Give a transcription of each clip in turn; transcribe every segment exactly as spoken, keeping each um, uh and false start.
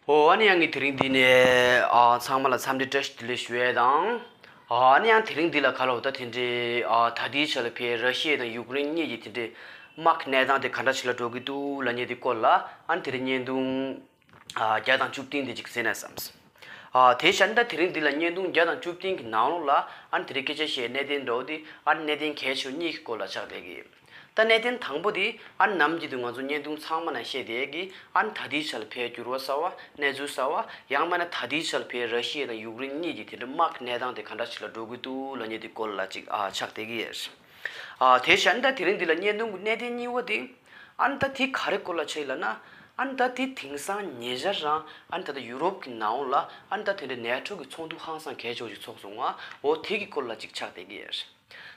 ཨོ་ཨ་ནི་ཡང་ངས་དེ་རིང་འདི་ནས་ཨ་ཚང་མ་ལ་འཚམས་འདྲི་བཀྲ་ཤིས་བདེ་ལེགས་ཞུ་ཡས་དང་། ཨ་ནི་ཡང་དེ་རིང་འདི་ལ་ག་ལ་འོ་ད་དེ་འདྲའི་ཨ་ད་ལྟའི་ཆ་ལ་ཕའི་ར་ཤི་ཡ་དང་ཡུཀ་རེན་གཉིས་ཀྱི་དེ་འདྲའི་དམག་གི་གནས་སྟངས་དེ་ག་འདྲ་ཞིག་ལ་འགྲོ་གི་འདུག་ལབ་མཁན་དེ་སྐོར་ལ་ཨ་ནི་དེ་རིང་བརྙན་ཐུང་ཨ་བརྒྱ་དང་བཅུ་བདུན་དེ་ཅིག་གསན་ན་བསམས། ཨ་དེ་བཞིན་ད་དེ་རིང་འདི་ལ་བརྙན་ཐུང་བརྒྱ་དང་བཅུ་བདུན་གྱི་ནང་ལོགས་ལ་ཨ་ནི་དེ་རིང་སྐད་ཆ་བཤད་གནད་དོན་འདྲ་བོ་དེ་ཨ་ནི་གནད་དོན་གལ་ཆེ་བ་གཉིས་ཀྱི་སྐོར་ལ་ཆགས་བསྡད་ཀྱི་ཡོད། ད་གནད་དོན་དང་པོ་དེ་ཨ་ནི་ནམ་རྒྱུན་དུ་ང་ཚོ་བརྙན་ཐུང་ཚང་མ་ནང་བཤད་བསྡད་ཀྱི་ཨ་ནི་ད་ལྟའི་ཆ་ལ་ཕའི་འགྱུར་བ་གསར་བ་གནས་ཚུལ་གསར་བ་ཡང་མིན་ན་ད་ལྟའི་ཆ་ལ་ཕའི་ར་ཤི་ཡ་དང་ཡུཀ་རེན་གཉིས་ཀྱི་དེ་འདྲ་དམག་གི་གནས་སྟངས་དེ་ག་འདྲ་ཞིག་ལ་འགྲོ་གི་འདུག་ལབ་མཁན་དེ་སྐོར་ལ་ཅིག་ཨ་ཆགས་བསྡད་ཀྱི་ཡོད། ཨ་དེ་བཞིན་ད་དེ་རིང་འདི་ལ་བརྙན་ཐུང་གི་གནད་དོན་གཉིས་པ་དེ་ཨ་ནི་ད་དེ་ག་རེ་སྐོར་ལ་ཆགས་ཡིན་ལབ་ན། ཨ་ནི་ད་དེ་དེང་སང་ཉེ་ཆར་རང་ཨ་ནི་ད་ལྟ་ཡུ་རོབ་ཀྱི་ནང་ལ་ཨ་ནི་ད་དེ་འདྲ་ནེ་ཊོ་གི་ཚོགས་འདུ་ཧང་སང་གལ་ཆེ་བ་ཞིག་ཚོགས་སོང་ང་། འོ་དེ་གི་སྐོར་ལ་ཅིག་ཆགས་བསྡད་ཀྱི་ཡོད།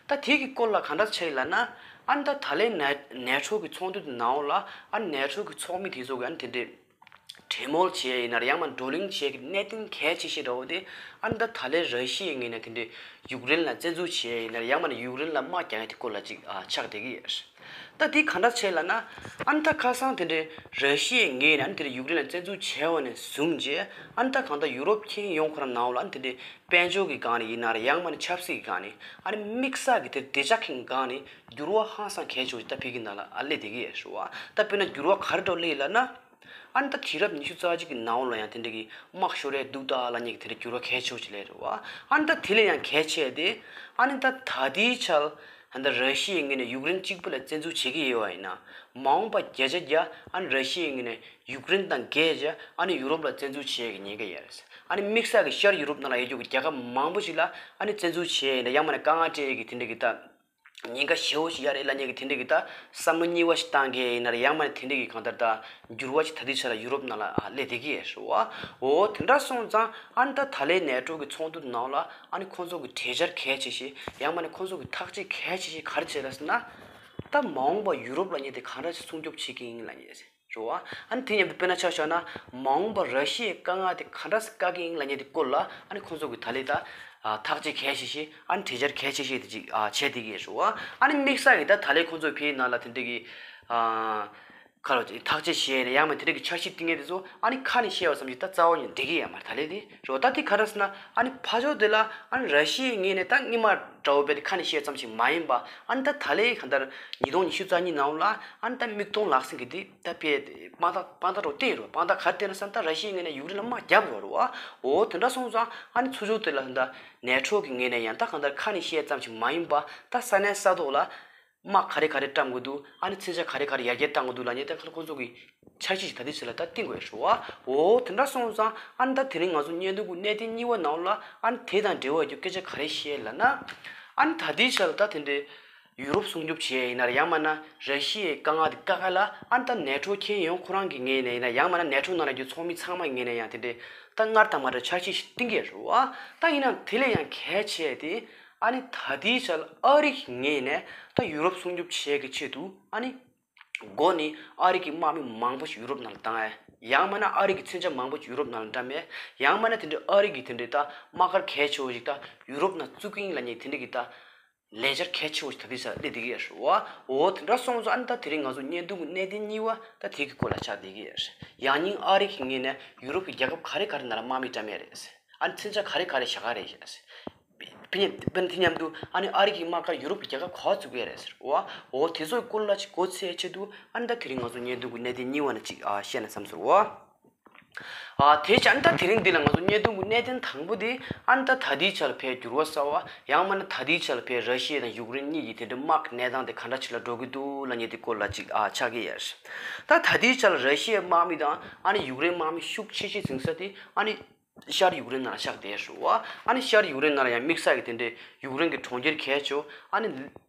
ད་དེ་གི་སྐོར་ལ་ག་འདྲ་ཆགས་ཡིན་ལབ་ན། ཨ་ནི་ད་ད་ལན་ནེ་ནེ་ཊོ་གི་ཚོགས་འདུ་དེ་ནང་ལ་ཨ་ནི་ནེ་ཊོ་གི་ཚོགས་མི་དེ་ཚོ་གི་ཨ་ནི་དེ་འདྲའི་གྲོས་མོལ་བྱས་ཡིན་ན་ཡང་མིན་ན་བགྲོ་གླེང་བྱས་ཀྱི་གནད་དོན་གལ་ཆེ་ཤོས་འདྲ་བོ་དེ་ཨ་ནི་ད་ད་ལན་ར་ཤི་ཡའི་ངོས་ནས་དེ་འདྲའི་ཡུཀ་རེན་ལ་བཙན་འཛུལ་བྱས་ཡིན་ན་ཡང་མིན་ན་ཡུཀ་རེན་ལ་དམག་རྒྱག་ཡ་དེ་སྐོར་ལ་ཅིག་ཨ་ཆགས་བསྡད་ཀྱི་ཡོད། ད་འདི་ག་འདྲ་བྱས་ལབ་ན། ཨ་ནི་ད་ཁ་སང་དེ་འདྲའི་ར་ཤི་ཡའི་ངོས་ནས་ཨ་ནི་དེ་འདྲའི་ཡུཀ་རེན་ལ་བཙན་འཛུལ་བྱས་པ་ནས་བཟུང་རྗེས་ཨ་ནི་ད་གང་ལྟར་ཡུ་རོབ་ཁྱོན་ཡོངས་ཁོ་རང་ནང་ལ་ཨ་ནི་དེ་འདྲའི་དཔལ་འབྱོར་གྱི་སྒང་ནས་ཡིན་ན་ཡང་མིན་ན་ཆབ་སྲིད་ཀྱི་སྒང་ནས་ཨ་ནི་དམིགས་བསལ་གྱི་དེ་བདེ་འཇགས་ཀྱི་སྒང་ནས་འགྱུར་བ་ཧང་སང་གལ་ཆེ་བ་ཞིག་ད་ཕ་གི་ནང་ལ་ཨ་སླེབས་བསྡད་ཀྱི་ཡོད་རེད་བ། ད་དཔེར་ན་འགྱུར་བ་ག་རེ་འགྲོ་སླེབས་ཡིན་ལབ་ན། ཨ་ནི་ད་དུས་རབས་ཉི་ཤུ་རྩ་གཅིག་གི་ནང་ལ་ཡང་དེ་འདྲ་གི་དམག་ཤོར་ཡས་འདུག་ད་ལབ་མཁན་གྱི་དེ་འདྲ་འགྱུར་བ་གལ་ཆེ་བ་ཞིག་སླེབས་རེད་བ། ཨ་ནི་ད་དེ་ལས་ཡང་གལ་ཆེ་དེ། ཨ་ནི་ད་ད་ལྟའི་ཆར་ཨ་ནི་ད་ར་ཤི་ཡའི་ངོས་ནས་ཡུཀ་རེན་གཅིག་པུ་ལ་བཙན་འཛུལ་བྱེད་ཀྱི་ཡོད་པ་ཡིན་ན། མ་འོངས་པ་བརྒྱ་ཆ་བརྒྱ་ཨ་ནི་ར་ཤི་ཡའི་ངོས་ནས་ཡུཀ་རེན་དང་འགལ་བྱས་ཨ་ནི་ཡུ་རོབ་ལ་བཙན་འཛུལ་བྱེད་ཡས་ཀྱི་ཉེན་ཁ་ཡོད་རེད། ཨ་ནི་དམིགས་བསལ་གྱི་ཤར་ཡུ་རོབ་ནང་ལ་ཡོད་རྒྱུ་གི་རྒྱལ་ཁབ་མང་པོ་ཞིག་ལ་ཨ་ནི་བཙན་འཛུལ་བྱེད་ཡས་ཡིན་ན་ཡང་མིན་ན་དཀའ་ངལ་སྤྲད་ཡས་ཀྱི་དེ་འདྲ་གི་ད། ཉེན་ཁ་ཞེ་པོ་ཞིག་ཡོད་རེད་ལབ་མཁན་གྱི་དེ་འདྲ་གི་ད་བསམ་བློ་གཉིས་པ་ཞིག་བཏང་གི་ཡིན་ན་ཡང་མིན་ན་དེ་འདྲ་གི་གང་ལྟར་ད་འགྱུར་བ་ཞིག་ད་ལྟའི་ཆ་ལ་ཡུ་རོབ་ནང་ལ་ཨ་སླེབས་བསྡད་ཀྱི་ཡོད་རེད་བ། འོ་དེ་འདྲ་སོང་ཙང་ཨ་ནི་ད་ད་ལན་ནེ་ཊོ་གི་ཚོགས་འདུ་ནང་ལ་ཨ་ནི་ཁོང་ཚོ་གི་གྲོས་འཆར་གལ་ཆེ་ཤོས་ཡང་མིན་ན་ཁོང་ཚོ་གི་ཐག་གཅོད་གལ་ཆེ་ཤོས་ག་རེ་བྱས་རེད་ཟེར་ན། ད་མ་འོངས་པ་ཡུ་རོབ་ལབ་མཁན་དེ་གང་འདྲ་ཞིག་སྲུང་སྐྱོབ་བྱེད་ཀྱི་ཡིན་ལབ་མཁན་རེད། རེད་བ། ཨ་ནི་དེ་མཉམ་དུ་དཔེར་ན་ཆ་བཞག་ན་མ་འོངས་པར་ར་ཤི་ཡའི་དཀའ་ངལ་དེ་ག་འདྲ་སེ་བཀག་གི་ཡིན་ལབ་མཁན་དེ་སྐོར་ལ་ཨ་ནི་ཁོང་ཚོ་གི་ད་ལན་ད་ཨ་ཐག་གཅོད་གལ་ཆེ་ཤོས་ཨ་ནི་གྲོས་འཆར་གལ་ཆེ་ཤོས་དེ་ཅིག་ཨ་བྱས་བསྡད་ཀྱི་ཡོད་རེད་བ། ཨ་ནི་དམིགས་བསལ་གྱི་ད་ད་ལན་ཁོང་ཚོ་ཕའི་ནང་ལ་དེ་འདྲ་གི་ཨ་ག་རེ་ཐག་གཅོད་བྱས་ནས་ཡང་མིན་དེ་འདྲ་གི་འཆར་གཞི་བཏིང་མཁན་དེ་ཚོ་ཨ་ནི་ཁ་ནས་བཤད་པ་ཙམ་ཞིག་ད་རྩ་བ་ཉིད་བསྡད་ཀྱི་ཡོད་མ་རེད། ད་ལན་དེ་རེད་བ། ད་དེ་ག་རེ་ཟེར་ན་ཨ་ནི་ཕར་ཕྱོགས་དེ་ལ་ཨ་ནི་ར་ཤི་ཡའི་ངོས་ནས་ད་སྔོན་མ་འདྲ་བོ་རྦད་དེ་ཁ་ནས་བཤད་པ་ཙམ་ཞིག་མ་ཡིན་པ་ཨ་ནི་ད་ད་ལན་གང་ལྟར་ཉིས་སྟོང་ཉི་ཤུ་རྩ་གཉིས་ནང་ལ་ཨ་ནི་ད་མིག་མཐོང་ལག་ཟིན་གྱི་དེ། ད་ཕའི་དཔང་རྟགས་དཔང་རྟགས་རོ་བསྟན་རོ་དཔང་རྟགས་ག་རེ་བསྟན་ན་བསམ་ད་ར་ཤི་ཡའི་ངོས་ནས་ཡུཀ་རེན་ལ་དམག་རྒྱབ་རོགས་རོ། འོ་དེ་འདྲ་སོང་ཙང་ཨ་ནི་ཚུར་ཕྱོགས་དེ་ལ་ད་ནེ་ཊོ་གི་ངོས་ནས་ཡང་ད་གང་ལྟར་ཁ་ནས་བཤད་ཙམ་ཞིག་མ་ཡིན་པ་ད་ས་གནས་ས་ཐོག་ལ་དམག་ག་རེ་ག་རེ་བཀྲམ་དགོས་འདུག་ཨ་ནི་མཚོན་ཆ་ག་རེ་ག་རེ་ཡར་རྒྱས་བཏང་དགོས་འདུག་ལབ་མཁན་ད་ཁོ་ཁོང་ཚོ་གི་འཆར་གཞི་ཞིག་ད་ལྟའི་ཆ་ལ་ད་བཏིང་དགོས་རེད་རོ། འོ་དེ་འདྲ་སོང་ཙང་ཨ་ནི་ད་དེ་རིང་ང་ཚོ་བརྙན་ཐུང་གི་གནད་དོན་གཉིས་པ་ནང་ལ་ཨ་ནི་དེ་དང་འབྲེལ་བ་ཡོད་རྒྱུ་སྐད་ཆ་ག་རེ་བཤད་ལབ་ན། ཨ་ནི་ད་ལྟའི་ཆ་ལ་ད་དེ་འདྲའི་ཡུ་རོབ་སྲུང་སྐྱོབ་བྱས་ཡིན་ན་ཡང་མིན་ན་ར་ཤི་ཡའི་དཀའ་ངལ་དེ་བཀག་ག་ལ་ཨ་ནི་ད་ནེ་ཊོ་ཁྱོན་ཡོངས་ཁོ་རང་གི་ངོས་ནས་ཡིན་ན་ཡང་མིན་ན་ནེ་ཊོ་ནང་ལ་རྒྱུ་ཚོགས་མི་ཚང་མ་ངོས་ནས་ཡང་དེ་འདྲའི་ད་སྔར་དང་མ་འདྲ་འཆར་གཞི་ཞིག་བཏིང་གི་རེད་བ། ད་ཡིན་ན་དེ་ལས་ཡང་གལ་ཆེ་དེ་ཨ་ནི་ད་ལྟའི་ཆར་ཨ་རི་གི་ངོས་ནས་ད་ཡུ་རོབ་སྲུང་སྐྱོབ་བྱེད་ཀྱི་ཆེད་དུ་ཨ་ནི་འགོ་ནས་ཨ་རི་གི་དམག་མི་མང་པོ་ཞིག་ཡུ་རོབ་ནང་ལ་བཏང་ཡ། ཡང་མིན་ན་ཨ་རི་གི་མཚོན་ཆ་མང་པོ་ཞིག་ཡུ་རོབ་ནང་ལ་བཀྲམ་ཡ། ཡང་མིན་ན་དེ་འདྲའི་ཨ་རི་གི་དེ་འདྲའི་ད་དམག་སྒར་གལ་ཆེ་བོ་ཞིག་ད་ཡུ་རོབ་ནང་བཙུགས་ཀྱི་ཡིན་ལབ་མཁན་དེ་འདྲའི་གི་ད་ལས་འཆར་གལ་ཆེ་བོ་ཞིག་ད་ལྟའི་ཆར་སླེབས་བསྡད་ཀྱི་ཡོད་རེད་བ། འོ་དེ་འདྲ་སོང་ཙང་ཨ་ནི་ད་དེ་རིང་ང་ཚོ་བརྙན་ཐུང་གི་གནད་དོན་གཉིས་པ་ད་དེ་གི་སྐོར་ལ་ཆགས་བསྡད་ཀྱི་ཡོད་རེད། ཡང་སྙིང་ཨ་རི་གི་ངོས་ནས་ཡུ་རོབ་ཀྱི་རྒྱལ་ཁབ་ག་རེ་ག་རེ་ནང་ལ་དམག་མི་བཀྲམ་ཡ་རེད། ཨ་ནི་མཚོན་ཆ་ག་རེ་ག་རེ་བཞག་ག་རེད་ཤག་དཔེར་ན་དེ་མཉམ་དུ་ཨ་ནི་ཨ་རི་གི་དམག་སྒར་ཡུ་རོབ་ཀྱི་རྒྱལ་ཁབ་ག་པར་བཙུགས་ཡ་རེད་ཟེར་བ། འོ་དེ་ཚོའི་སྐོར་ལ་ཅིག་མགོ་ཚོས་ཆེད་དུ་ཨ་ནི་ད་དེ་རིང་ང་ཚོ་བརྙན་ཐུང་གི་གནད་དོན་གཉིས་པ་ནས་ཅིག་ཨ་བཤད་ན་བསམ་ཟེར་བ། ཨ་དེ་བྱས་ཨ་ནི་ད་དེ་རིང་འདི་ལ་ང་ཚོ་བརྙན་ཐུང་གི་གནད་དོན་དང་པོ་དེ་ཨ་ནི་ད་ད་ལྟའི་ཆ་ལ་ཕའི་འགྱུར་བ་གསར་བ་ཡང་མིན་ན་ད་ལྟའི་ཆ་ལ་ཕའི་ར་ཤི་ཡ་དང་ཡུཀ་རེན་གཉིས་ཀྱི་དེ་འདྲའི་དམག་གི་གནས་སྟངས་དེ་ག་འདྲ་ཞིག་ལ་འགྲོ་གི་འདུག་ལབ་མཁན་དེ་སྐོར་ལ་ཅིག་ཨ་ཆགས་ཀྱི་ཡོད། ད་ད་ལྟའི་ཆ་ལ་ར་ཤི་ཡའི་དམག་མི་དང་ཨ་ནི་ཡུཀ་རེན་དམག་མི་ཤུགས་ཆེ་ཤོས་འཛིང་ས་དེ་ཨ་ནི་ཤར་ཡུཀ་རེན་ནང་ལ་ཆགས་བསྡད་ཡོད་རེད་བ། ཨ་ནི་ཤར་ཡུཀ་རེན་ནང་ལ་ཡང་དམིགས་བསལ་གྱི་དེ་འདྲའི་ཡུཀ་རེན་གྱི་གྲོང་ཁྱེར་གལ་ཆེ་བོ་ཨ་ནི་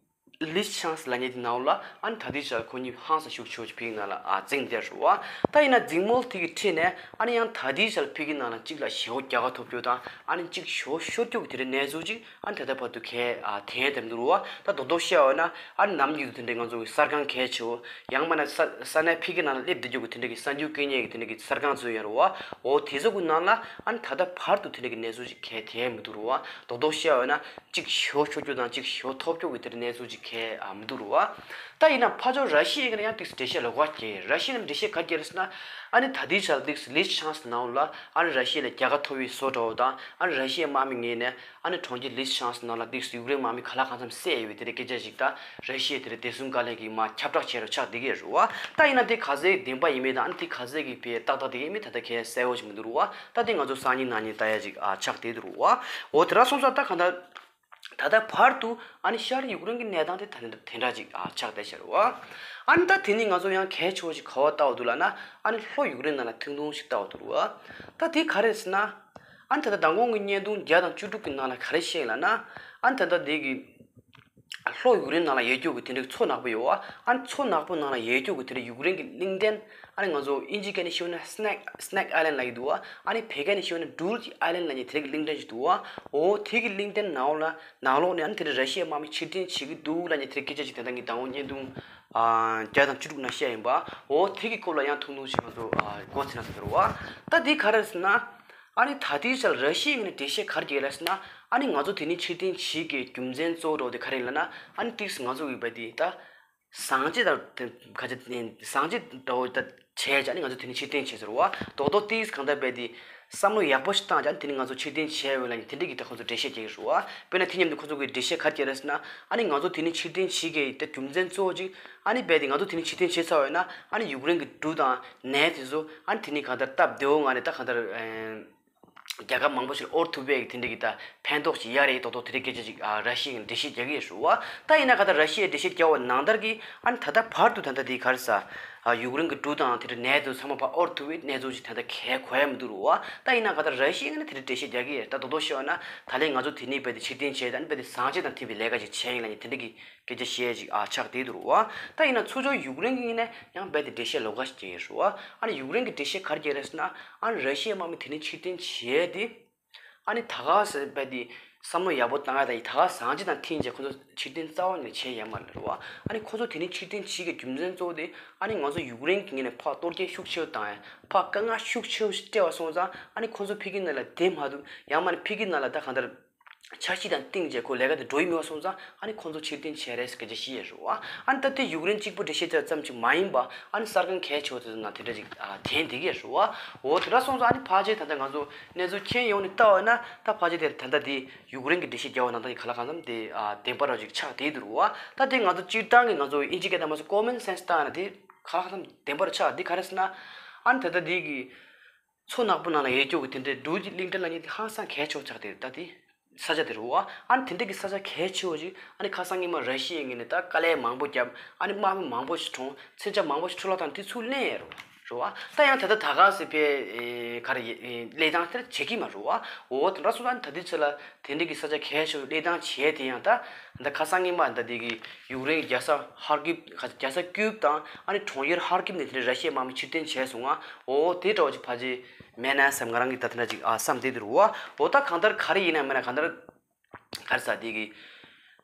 ལི་ཆང་སི་ལབ་མཁན་དེ་ནང་ལ་ཨ་ནི་ད་ལྟའི་ཆར་ཁོ་གཉིས་ཧང་སང་ཤུགས་ཆེ་བོ་ཅིག་ཕ་གི་ནང་ལ་ཨ་འཛིང་བསྡད་རེད་བ། ད་ཡིན་ན་འཛིང་མོལ་དེ་གི་ཁྲིད་ནས་ཨ་ནི་ཡང་ད་ལྟའི་ཆར་ཕ་གི་ནང་ལ་གཅིག་ལ་ཞེ་པོ་རྒྱལ་ཁ་ཐོབ་རྒྱུ་དང་ཨ་ནི་གཅིག་ཞེ་པོ་ཤོར་རྒྱུ་གི་དེ་འདྲའི་གནས་ཚུལ་ཅིག་ཨ་ནི་ད་ལྟ་བར་དུ་གས་ཨ་དེ་ཡང་དེ་མི་འདུག་རེད་བ། ད་རྡོག་རྡོག་བཤད་པ་ན་ཨ་ནི་ནམ་རྒྱུན་དུ་དེ་འདྲའི་ང་ཚོ་གི་གསར་ཁང་གལ་ཆེ་བོ་ཡང་མིན་ན་ས་ས་གནས་ཕ་གི་ནང་ལ་སླེབས་བསྡད་རྒྱུ་གི་དེ་འདྲའི་གི་གསར་འགྱུར་སྐད་རྙིང་གི་དེ་འདྲའི་གི་གསར་ཁང་ཚོ་ཡོད་རེད་བ། འོ་དེ་ཚོ་གི་ནང་ལ་ཨ་ནི་ད་ལྟ་བར་དུ་དེ་འདྲའི་གི་གནས་ཚུལ་ཅིག་གས་དེ་ཡང་མི་འདུག་རེད་བ། རྡོག་རྡོག་བཤད་པ་ན་གཅིག་ཞེ་པོ་ཤོར་རྒྱུ་དང་གཅིག་ཞེ་པོ་ཐོབ་རྒྱུ་གི་དེ་འདྲའི་གནས་ཚུལ་ཅིག་ གལ་ཨ་མི་འདུག་རུ་བ། ད་ཡིན་ན་ཕར་ཕྱོགས་ར་ཤི་ཡའི་ནང་ཡང་ཏིག་འགྲེལ་བཤད་ལོགས་ཀ་སྐྱེས། ར་ཤི་ཡའི་ནང་འགྲེལ་བཤད་ག་རེ་སྐྱེས་རེད་ཟེར་ན། ཨ་ནི་ད་ལྟའི་ཆར་ཏིག་ལིས་ཆང་སི་ནང་ལ་ཨ་ནི་ར་ཤི་ཡ་ལ་རྒྱལ་ཁ་ཐོབ་པའི་བཟོ་འདྲ་བོ་དང་། ཨ་ནི་ར་ཤི་ཡའི་དམག་མི་ངོས་ནས་ཨ་ནི་གྲོང་ཁྱེར་ལིས་ཆང་སི་ནང་ལ་ཏིག་ཡུཀ་རེན་དམག་མི་ག་ལ་གང་འཚམ་བསད་ཡོད་པའི་དེ་འདྲའི་སྐད་ཆ་ཞིག་ད་ར་ཤི་ཡའི་དེ་འདྲའི་བདེ་སྲུང་བཀའ་བློན་གྱིས་མར་ཁྱབ་བསྒྲགས་བྱས་རུ་ཆགས་བསྡད་ཀྱི་རེད་རུ་བ། ད་ཡིན་ན་དེ་ག་ཚོད་བདེན་པ་ཡིན་མིན་དང་། ཨ་ནི་དེ་ག་ཚོད་ཀྱི་དཔེ་ཏག་ཏག་བསྡད་ཀྱི་ཡིན་མིན་ད་ལྟ་གལ་གསལ་བོ་ཞིག་མི་འདུག་རུ་བ། ད་དེ་ང་ཚོ་སང་ཉིན་གནངས་ཉིན་ལྟ་ཡ་ཅིག་ཨ་ཆགས་བསྡད་འདུག་རུ་བ། འོ་དེ་འདྲ་སོང་ཙང་ད་གང་ལྟར། ད་ལྟ་བར་དུ་ཨ་ནི་ཤར་ཡུཀ་རེན་གྱི་གནས་སྟངས་དེ་ད་ནི་དེ་འདྲ་ཅིག་ཨ་ཆགས་བསྡད་ཤག་རུ་བ། ཨ་ནི་ད་དེ་ནི་ང་ཚོ་ཡང་གལ་ཆེ་བོ་ཞིག་ག་བ་ལྟ་བ་འདུག་ལབ་ན། ཨ་ནི་ལྷོ་ཡུཀ་རེན་ནང་ལ་ཐུང་ཐུང་ཞིག་ལྟ་བ་འདུག་རུ་བ། ད་དེ་ག་རེ་ཟེར་ན། ཨ་ནི་ད་ལྟ་མདང་དགོང་གི་བརྙན་ཐུང་བརྒྱ་དང་བཅུ་དྲུག་གི་ནང་ལ་ག་རེ་བཤད་ལབ་ན། ཨ་ནི་ད་ལྟ་དེ་གི་ལྷོ་ཡུཀ་རེན་ནང་ལ་ཡོད་རྒྱུ་གི་དེ་འདྲའི་མཚོ་ནག་པོ་ཡོད་བ། ཨ་ནི་མཚོ་ནག་པོ་ནང་ལ་ཡོད་རྒྱུ་གི་དེ་འདྲའི་ཡུཀ་རེན་གྱི་གླིང་ཕྲན། ཨ་ནི་ང་ཚོ་དབྱིན་ཇི་སྐད་ནས་ཤོད་ན་སི་ནེག་སི་ནེག་ཨའི་ལན་ལབ་ཀྱི་འདུག་བ། ཨ་ནི་བོད་སྐད་ནས་ཤོད་ན་སྦྲུལ་གྱི་ཨའི་ལན་ལབ་མཁན་དེ་འདྲའི་གླིང་ཕྲན་ཞིག་འདུག་བ། འོ་དེ་གི་གླིང་ཕྲན་ནང་ལ་ནང་ལོགས་ནས་ཨ་ནི་དེ་འདྲའི་ར་ཤི་ཡའི་དམག་མི་ཕྱིར་འཐེན་བྱེད་ཀྱི་འདུག་ལབ་མཁན་དེ་འདྲའི་སྐད་ཆ་ཞིག་དེ་འདྲ་ངས་མདང་དགོང་བརྙན་ཐུང་ཨ་བརྒྱ་དང་བཅུ་དྲུག་ནང་བཤད་ཡིན་པ། འོ་དེ་གི་སྐོར་ལ་ཡང་ཐུང་ཐུང་ཞིག་ང་ཚོ་ཨ་མགོ་ཚོས་ན་ཟེར་བ། ད་འདི་ག་རེ་ཟེར་ན། ཨ་ནི་ད་ལྟའི་ཆར་ར་ཤི་ཡའི་ངོས་ནས་འགྲེལ་བཤད་ག་རེ་བརྒྱབ་ལབ་ཟེར་ན། ཨ་ནི་ང་ཚོ་དེ་ནས་ཕྱིར་འཐེན་བྱེད་ཀྱི་རྒྱུ་མཚན་གཙོ་བོ་འདྲ་བོ་དེ་ག་རེ་ཡིན་ལབ་ན། ཨ་ནི་ཏིག་ང་ཚོ་གི་བས་དེ་ད་ཟང་ལྕེ་དང་དེ་ག་ཚོད་ཟང་ལྕེ་འདྲ་བོ་ད་བྱས་ཀྱང་ཨ་ནི་ང་ཚོ་དེ་ནས་ཕྱིར་འཐེན་བྱས་ཟེར་བ། རྡོག་རྡོག་ཏིག་གང་ལྟར་བས་དེ་བསམ་བློ་ཡག་པོ་ཞིག་བཏང་ཀྱང་ཨ་ནི་དེ་ནས་ང་ཚོ་ཕྱིར་འཐེན་བྱས་ཡོད་ལབ་ནས་དེ་འདྲ་གི་ད་ཁོ་ཚོ་འགྲེལ་བཤད་རྒྱག་གི་རེད་བ། དཔེར་ན་དེ་མཉམ་དུ་ཁོ་ཚོ་གི་འགྲེལ་བཤད་ག་རེ་བརྒྱབ་ལབ་ཟེར་ན། ཨ་ནི་ང་ཚོ་དེ་ནས་ཕྱིར་འཐེན་བྱེད་ཀྱི་ད་རྒྱུ་མཚན་གཙོ་བོ་གཅིག་ཨ་ནི་བས་དེ་ང་ཚོ་དེ་ནས་ཕྱིར་འཐེན་བྱས་ཚར་བ་ཡིན་ན། ཨ་ནི་ཡུཀ་རེན་གྱི་འབྲུ་དང་ནས་དེ་ཚོ་ཨ་ནི་དེ་ནས་གང་ལྟར་སྟབས་བདེ་བོ་ངང་ནས་ད་གང་ལྟར། རྒྱལ་ཁབ་མང་པོ་ཞིག་དབོར་ཐུབ་པའི་དེ་འདྲ་གི་ད་ཕན་ཐོགས་ཤིག་ཡོད་རེད། རྡོག་རྡོག་དེ་འདྲའི་སྐད་ཆ་ཅིག་ཨ་ར་ཤི་ཡའི་འགྲེལ་བཤད་རྒྱག་གི་ཡོད་རེད་བ། ད་ཡིན་ན་ག་ད་ར་ཤི་ཡའི་འགྲེལ་བཤད་རྒྱག་པ་ནང་ལྟར་གྱི་ཨ་ནི་ད་ལྟ་བར་དུ་ད་ལྟ་དེ་ག་རེ་ཟ། ཨ་ཡུཀ་རེན་གྱི་འབྲུ་དང་དེ་འདྲ་ནས་དེ་ཚང་མ་ཕར་དབོར་ཐུབ་པའི་གནས་ཚུལ་ཅིག་ད་ལྟ་གལ་གོ་ཡ་མི་འདུག་རུ་བ། ད་ཡིན་ན་ག་ད་ར་ཤི་ཡའི་ནི་དེ་འདྲའི་འགྲེལ་བཤད་རྒྱག་གི་ཡོད་རེད། ད་རྡོག་རྡོག་བཤད་པ་ན་ད་ལན་ང་ཚོ་དེ་ནས་བས་དེ་ཕྱིར་འཐེན་བྱས། ད་ནི་བས་དེ་ཟང་ལྕེ་དང་མཐུན་པའི་ལས་ཀ་ཅིག་བྱས་ཡིན་ལབ་ནས་དེ་འདྲ་གི་སྐད་ཆ་བཤད་ཅིག་ཨ་ཆགས་བསྡད་འདུག་རུ་བ། ད་ཡིན་ན་ཚུར་ཕྱོགས་ཡུཀ་རེན་གྱི་ངོས་ནས་ཡང་རྦད་དེ་འགྲེལ་བཤད་ལོགས་ཀ་ཞིག་བྱས་ཡོད་རུ་བ། ཨ་ནི་ཡུཀ་རེན་གྱི་འགྲེལ་བཤད་ག་རེ་བརྒྱབ་རེད་ཟེར་ན། ཨ་ནི་ར་ཤི་ཡའི་དམག་མི་དེ་ནས་ཕྱིར་འཐེན་བྱས་ཏེ། ཨ་ནི་ད་ག་ཟེ་རྦད་དེ་བསམ་བློ་ཡག་པོ་བཏང་ཡ་དང་ད་ག་ཟང་ལྕེ་དང་མཐུན་བྱས་ཁོ་ཚོ་ཕྱིར་འཐེན་རྩ་བ་ནས་བྱས་ཡོད་མ་རེད་རུ་བ། ཨ་ནི་ཁོ་ཚོ་དེ་ནས་ཕྱིར་འཐེན་བྱེད་ཀྱི་རྒྱུ་མཚན་གཙོ་བོ་དེ་ཨ་ནི་ང་ཚོ་ཡུཀ་རེན་གྱི་ངོས་ནས་ཕར་གཏོར་སྐྱོན་ཤུགས་ཆེ་བོ་བཏང་ཡ། ཕར་དཀའ་ངལ་ཤུགས་ཆེ་བོ་ཞིག་སྤྲད་པ་སོང་ཙང་ཨ་ནི་ཁོ་ཚོ་ཕ་གི་ནང་ལ་བསྡད་མ་ཐུབ། ཡང་མིན་ན་ཕ་གི་ནང་ལ་ད་གང་ལྟར། འཆར་གཞི་དང་བསྟུན་བྱས་ཁོ་ལས་ཀ་དེ་འགྲོ་ཡི་མེད་པ་སོང་ཙང་ཨ་ནི་ཁོང་ཚོ་ཕྱིར་འཐེན་བྱས་རེད་ཟེར་སྐད་ཆ་བཤད་ཡོད་རེད་བ། ཨ་ནི་ད་ལྟའི་ཡུཀ་རེན་གཅིག་པུ་འགྲེལ་བཤད་བྱས་ཙམ་གྱིས་མ་ཡིན་པ། ཨ་ནི་གསར་ཁང་གལ་ཆེ་བ་དེ་ཚོ་ནང་དེ་འདྲ་ཅིག་ཨ་འཐེན་བསྡད་ཀྱི་ཡོད་རེད་བ། འོ་དེ་འདྲ་སོང་ཙང་ཨ་ནི་ཕལ་ཆེར་ད་ལྟ་ང་ཚོ་གནས་ཚུལ་མཁྱེན་ཡོང་ནས་ལྟ་བ་ན་ད་ཕལ་ཆེར་དེ་ད་ལྟ་དེ་ཡུཀ་རེན་གྱི་འགྲེལ་བཤད་རྒྱག་པ་ནང་ད་ག་ལ་གང་འཚམ་དེ་ཨ་བདེན་པ་རང་ཅིག་ཆགས་བསྡད་འདུག་རེད་བ། ད་དེ་ང་ཚོ་སྤྱིར་བཏང་གི་ང་ཚོ་དབྱིན་ཇི་སྐད་དང་མ་སོང་ཀོ་མན་སེན་སི་བཏང་ན་དེ་ག་ལ་གང་འཚམ་བདེན་པ་རང་ཆགས། འདི་ག་རེ་ཟེར་ན། ཨ་ནི་ད་ལྟ་དེ་གི་མཚོ་ནག་པོ་ནང་ལ་ཡོད་རྒྱུ་གི་དེ་འདྲའི་སྦྲུལ་གྱི་གླིང་ཕྲན་ལབ་མཁན་དེ་ཧང་སང་གལ་ཆེ་བ་ཆགས་བསྡད་རེད། ད་དེ་ས་ཆ་དེ་རེད་བ། ཨ་ནི་དེ་འདྲ་གི་ས་ཆ་གལ་ཆེ་བ་ཞིག་ཨ་ནི་ཁ་སང་ཉི་མ་ར་ཤི་ཡའི་ངོས་ནས་ད་དཀའ་ལས་མང་པོ་བརྒྱབ། ཨ་ནི་དམག་མི་མང་པོ་ཞིག་གྲོངས། མཚོན་ཆ་མང་པོ་ཞིག་འཕྲོ་བརླག་བཏང་། དེ་ཚུར་ལེན་ཡས་རེད་བ། རེད་བ། ད་ཡང་ད་ལྟ་ད་ག་ཟེ་ཕའི་ག་རེ་གླེང་སྟངས་དེ་བྱེད་ཀྱི་མ་རེད་བ། འོ་དེ་འདྲ་སོང་ཙང་ཨ་ནི་ད་དུས་ཚོད་ལ་དེ་འདྲ་གི་ས་ཆ་གལ་ཆེ་བའི་གླེང་སྟངས་བྱས། དེ་ཡང་ད་ད་ཁ་སང་ཉི་མ་ད་དེ་གི་ཡུཀ་རེན་གྱི་རྒྱལ་ས་ཧར་ཀིབ་རྒྱལ་ས་ཀིབ་དང་ཨ་ནི་གྲོང་ཁྱེར་ཧར་ཀིབ་ནས་དེ་འདྲ་ར་ཤི་ཡའི་དམག་མི་ཕྱིར་འཐེན་བྱས་སོང་ང་། འོ་དེ་འདྲ་བ་ཅིག་ཕལ་ཆེར་མེད་ན་བསམ། ང་རང་གིས་ད་དེ་འདྲ་ཅིག་ཨ་བསམ་བསྡད་འདུག་རེད་བ། འོ་ད་གང་ལྟར་ག་རེ་ཡིན་ན་མིན་ན་གང་ལྟར་ག་རེ་ཟ་དེ་གི་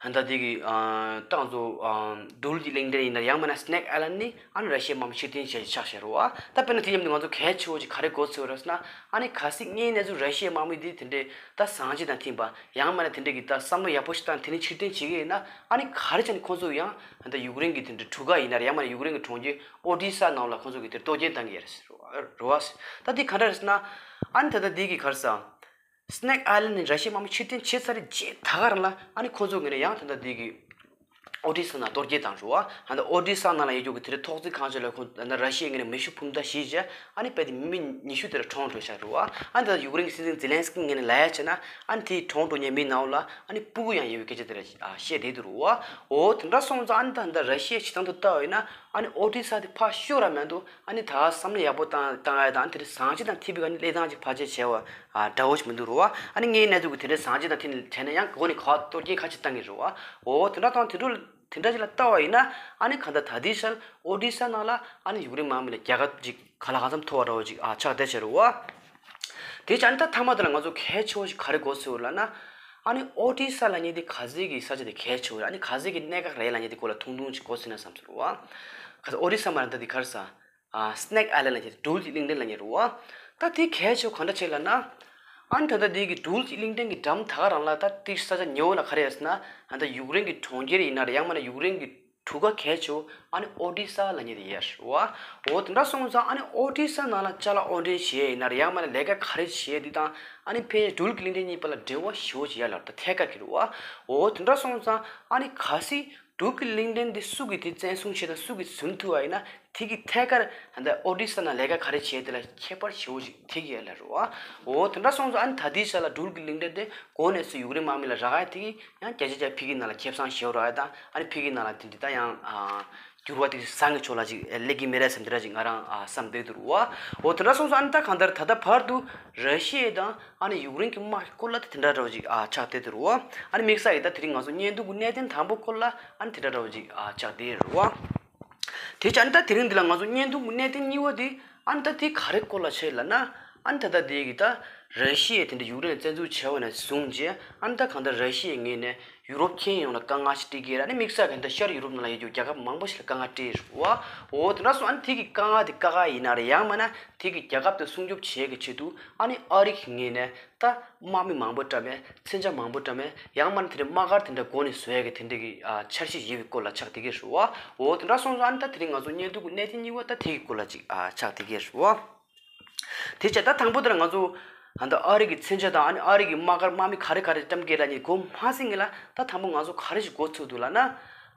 ཨ་ད་དེ་གི་ཨ་ཏང་ཙུའུ་ཨ་སྦྲུལ་གྱི་གླིང་ཕྲན་ཡིན་ན་ཡང་མིན་ན་སི་ནེག་ཨའི་ལན་ནི་ཨ་ནི་ར་ཤི་ཡའི་དམག་མི་ཕྱིར་འཐེན་བྱས་ཆགས་བཞག་རེད་བ། ད་དཔེར་ན་དེ་མཉམ་དུ་ང་ཚོ་གལ་ཆེ་བོ་ཅིག་ག་རེ་གོ་ཚོད་རེད་ཟེར་ན། ཨ་ནི་གལ་སྲིད་དངོས་གནས་ཚུལ་ར་ཤི་ཡའི་དམག་མི་དེ་དེ་འདྲའི་ད་ཟང་ལྕེ་དང་མཐུན་པ། ཡང་མིན་ན་དེ་འདྲ་གི་ད་བསམ་བློ་ཡག་པོ་ཞིག་བཏང་དེ་ནས་ཕྱིར་འཐེན་བྱེད་ཀྱི་ཡིན་ན། ཨ་ནི་ག་རེ་བྱས་ནས་ཁོང་ཚོ་ཡང་ད་ཡུཀ་རེན་གྱི་དེ་འདྲའི་གྲུ་ཁ་ཡིན་ན་རེད། ཡང་མིན་ན་ཡུཀ་རེན་གྱི་གྲོང་ཁྱེར་ཨོ་ཌི་ས་ནང་ལ་ཁོང་ཚོ་གི་དེར་གཏོར་སྐྱོན་བཏང་གི་ཡོད་རེད་ཟེར་བ་རེད་བ། ད་འདི་ག་འདྲ་རེད་ཟེར་ན། ཨ་ནི་ད་ལྟ་འདི་གི་ག་རེ་ཟ། སི་ནེག་ཨའི་ལན་ནས་ར་ཤི་ཡའི་དམག་མི་ཕྱིར་འཐེན་བྱས་ཚར་རྗེས་ད་ག་རང་ལ་ཨ་ནི་ཁོང་ཚོ་ངོས་ནས་ཡང་ད་ལྟ་འདི་གི་ཨོ་ཌི་ས་ནང་གཏོར་སྐྱོན་བཏང་རེད་བ། ཨ་ནི་ཨོ་ཌི་ས་ནང་ལ་ཡོད་རྒྱུ་གི་དེ་འདྲའི་ཐོག་བརྩེགས་ཁང་ཞིག་ལ་ཁོང་ད་ལྟ་ར་ཤི་ཡའི་ངོས་ནས་མེ་ཤུགས་འཕུར་མདའ་བཞི་བྱས། ཨ་ནི་རྦད་དེ་མི་ཉི་ཤུ་དེ་འདྲ་གྲོངས་འགྲོ་ཤག་རེད་བ། ཨ་ནི་ད་ལྟ་ཡུཀ་རེན་གྱི་སྲིད་འཛིན་ཛེ་ལན་སི་ཀི་ངོས་ནས་ལབ་ཡ་བྱས་ན། ཨ་ནི་དེའི་གྲོངས་འགྲོ་མཁན་མིའི་ནང་ལ་ཨ་ནི་སྤུ་གུ་ཡང་ཡོད་པའི་སྐད་ཆ་དེ་འདྲ་བཤད་བསྡད་འདུག་རེད་བ། འོ་དེ་འདྲ་སོང་ཙང་ཨ་ནི་ད་ལྟ་ར་ཤི་ཡའི་བྱེད་སྟངས་དེ་ལྟ་བ་ཡིན་ན། ཨ་ནི་ཨོ་ཌི་ས་དེ་ཕར་ཤོར་ར་མེད་འདུག་ཨ་ནི་ད་བསམ་བློ་ཡག་པོ་བཏང་བཏང་ཡ་དང་དེ་འདྲ་ཟང་ལྕེ་དང་མཐུན་པའི་ག་ནི་གླེང་སྟངས་ཅིག་ཕལ་ཆེར་བྱས་པ་ཨ་འདྲ་བོ་ཞིག་མི་འདུག་རེད་བ། ཨ་ནི་དངོས་གནས་ཚུལ་གྱི་དེ་འདྲའི་ཟང་ལྕེ་དང་མཐུན་བྱས་ན་ཡང་སྒོ་ནས་ག་པར་གཏོར་སྐྱོན་ཁ་ཤས་བཏང་གི་རེད་བ། འོ་དེ་འདྲ་དང་དེ་འདྲ་དེ་འདྲ་ཅིག་ལ་ལྟ་བ་ཡིན་ན། ཨ་ནི་གང་ལྟར་ད་ལྟའི་ཆར་ཨོ་ཌི་ས་ནང་ལ་ཨ་ནི་ཡུཀ་རེན་དམག་མི་ལ་རྒྱལ་ཁ་ཅིག་ག་ལ་གང་འཚམ་ཐོབ་པ་འདྲ་བོ་ཅིག་ཨ་ཆགས་བསྡད་བྱས་རེད་བ། དེ་བྱས་ཨ་ནི་ད་མཐའ་མ་དེ་ལ་ང་ཚོ་གལ་ཆེ་བོ་ཞིག་ག་རེ་གོ་ཚོད་ལབ་ན། ཨ་ནི་ཨོ་ཌི་ས་ལབ་མཁན་དེ་ག་ཚོད་ཀྱི་ས་ཆ་དེ་གལ་ཆེ་བོ་རེད། ཨ་ནི་ག་ཚོད་ཀྱི་གནད་འགག་རེད་ལབ་མཁན་དེ་སྐོར་ལ་ཐུང་ཐུང་ཅིག་གོ་ཟིན་ན་བསམ་སོང་རེད་བ། ག་ཚོད་ཨོ་ཌི་ས་མ་རེད་ད་དེ་ག་རེ་ཟ། ཨ་སི་ནེག་ཨའི་ལན་ལབ་མཁན་སྦྲུལ་གྱི་གླིང་ཕྲན་ལབ་མཁན་རེད་བ། ད་དེ་གལ་ཆེ་བོ་ག་འདྲ་ཆེ་ལབ་ན། ཨ་ནི་ད་ལྟ་འདི་གི་འབྲུག་གི་གླིང་ཕྲན་གྱི་འགྲམ་ད་ག་རང་ལ་ད་ཏིག་ས་ཆ་ཉེ་བོ་ལ་ག་རེ་ཡོད་ཟེར་ན། ཨ་ད་ཡུཀ་རེན་གྱི་གྲོང་ཁྱེར་ཡིན་ན་རེད། ཡང་མིན་ན་ཡུཀ་རེན་གྱི་གྲུ་ཁ་གལ་ཆེ་བོ་ཨ་ནི་ཨོ་ཌི་ས་ལབ་མཁན་དེ་ཡོད་རེད་བ། འོ་དེ་འདྲ་སོང་ཙང་ཨ་ནི་ཨོ་ཌི་ས་ནང་ལ་ཅ་ལག་དབོར་འདྲེན་བྱེད་ཡ་ཡིན་ན་རེད། ཡང་མིན་ན་ལས་ཀ་ག་རེ་བྱེད་ཡ་འདི་དང་ཨ་ནི་ཕར་འབྲུག་གླིང་ཕྲན་གཉིས་བར་ལ་འབྲེལ་བ་ཞེ་པོ་ཅིག་ཡོད་ལབ། ད་ཐད་ཀར་གྱི་རེད་བ། འོ་དེ་འདྲ་སོང་ཙང་ཨ་ནི་གལ་སྲིད་འབྲུག་གི་གླིང་ཕྲན་འདི་སུ་གིས་དེ་བཙན་བཟུང་བྱས་དང་སུ་གིས་འཛིན་ཐུབ་པ་ཡིན་ན། དེ་གི་ཐད་ཀར་ད་ལྟ་ཨོ་ཌི་ས་ནང་ལས་ཀ་ག་རེ་བྱས་དེ་ལ་ཁྱད་པར་ཞེ་པོ་ཅིག་ཐེབས་ཀྱི་ཡོད་ལབ་རེད་བ། འོ་དེ་འདྲ་སོང་ཙང་ཨ་ནི་ད་ལྟའི་ཆ་ལ་འབྲུག་གི་གླིང་ཕྲན་དེ་གོ་གནས་སུ་ཡུཀ་རེན་དམག་མི་ལ་རག་ཡ་དེ་གི་ཡང་བརྒྱ་ཆ་བརྒྱ་ཕ་གི་ནང་ལ་ཁེ་བཟང་ཞེ་པོ་རག་ཡ་དང་། ཨ་ནི་ཕ་གི་ནང་ལ་དེ་འདི་ད་ཡང་ཨ་འགྱུར་བ་དེ་བཟང་གི་ཕྱོགས་ལ་ཅིག་སླེབས་ཀྱི་མེད་རེད་བསམ་དེ་འདྲ་ཅིག་ང་རང་ཨ་བསམ་བསྡད་འདུག་རེད་བ། འོ་དེ་འདྲ་སོང་ཙང་ཨ་ནི་ད་གང་ལྟར་ད་ལྟ་བར་དུ་ར་ཤི་ཡ་དང་ཨ་ནི་ཡུཀ་རེན་གྱི་དམག་གི་སྐོར་ལ་ད་དེ་འདྲ་འདྲ་བོ་ཅིག་ཨ་ཆགས་བསྡད་འདུག་རེད་བ། ཨ་ནི་དམིགས་བསལ་གྱི་ད་དེ་རིང་ང་ཚོ་བརྙན་ཐུང་གི་གནད་དོན་དང་པོ་སྐོར་ལ་ཨ་ནི་དེ་འདྲ་འདྲ་བོ་ཅིག་ཨ་ཆགས་བསྡད་རེད་བ། དེ་བྱས་ཨ་ནི་ད་དེ་རིང་འདི་ལ་ང་ཚོ་བརྙན་ཐུང་གི་གནད་དོན་གཉིས་པ་དེ་ཨ་ནི་ད་དེ་ག་རེ་སྐོར་ལ་བྱས་ལབ་ན། ཨ་ནི་ད་ལྟ་དེ་གི་ད་ར་ཤི་ཡས་དེ་འདྲ་ཡུཀ་རེན་བཙན་འཛུལ་བྱས་པ་ནས་བཟུང་རྗེས་ཨ་ནི་ད་གང་ལྟར་ར་ཤི་ཡའི་ངོས་ནས་ཡུ་རོབ་ཁྱོན་ཡོངས་ལ་དཀའ་ངལ་ཞིག་སྤྲད་ཀྱི་རེད། ཨ་ནི་དམིགས་བསལ་གྱི་ད་ཤར་ཡུ་རོབ་ནང་ལ་ཡོད་རྒྱུ་རྒྱལ་ཁབ་མང་པོ་ཞིག་ལ་དཀའ་ངལ་སྤྲད་རེད་བ། འོ་དེ་འདྲ་སོང་ཨ་ནི་དེ་གི་དཀའ་ངལ་དེ་དཀའ་ངལ་ཡིན་ན་རེད། ཡང་མིན་ན་དེ་གི་རྒྱལ་ཁབ་དེ་སྲུང་སྐྱོབ་བྱེད་ཀྱི་ཆེད་དུ་ཨ་ནི་ཨ་རི་གི་ངོས་ནས་ད་དམག་མི་མང་པོ་བཀྲམ་མེད། མཚོན་ཆ་མང་པོ་བཀྲམ་མེད། ཡང་མིན་ན་དེ་འདྲའི་དམག་སྒར་དེ་འདྲ་སྒོ་ནས་བཟོ་ཡ་གི་དེ་འདྲ་གི་ཨ་འཆར་གཞི་ཡོད་པའི་སྐོར་ལ་ཆགས་བསྡད་ཀྱི་རེད་བ། འོ་དེ་འདྲ་སོང་ཙང་ཨ་ནི་ད་དེ་རིང་ང་ཚོ་བརྙན་ཐུང་གི་གནད་དོན་གཉིས་པ་ད་དེ་གི་སྐོར་ལ་ཅིག་ཨ་ཆགས་བསྡད་ཀྱི་རེད་བ། དེ་བྱས་ད་དང་པོ་དེ་ལ་ང་ཚོ་ཨ་ད་ཨ་རི་གི་མཚོན་ཆ་དང་ཨ་ནི་ཨ་རི་གི་དམག་སྒར་དམག་མི་ག་རེ་ག་རེ་བཀྲམ་གྱི་རེད་ལབ་མཁན་གོ་མ་ཟིན་གི་ལ། ད་དང་པོ་ང་ཚོ་ག་རེ་ཞིག་གོ་ཚོད་འདུག་ལབ་ན།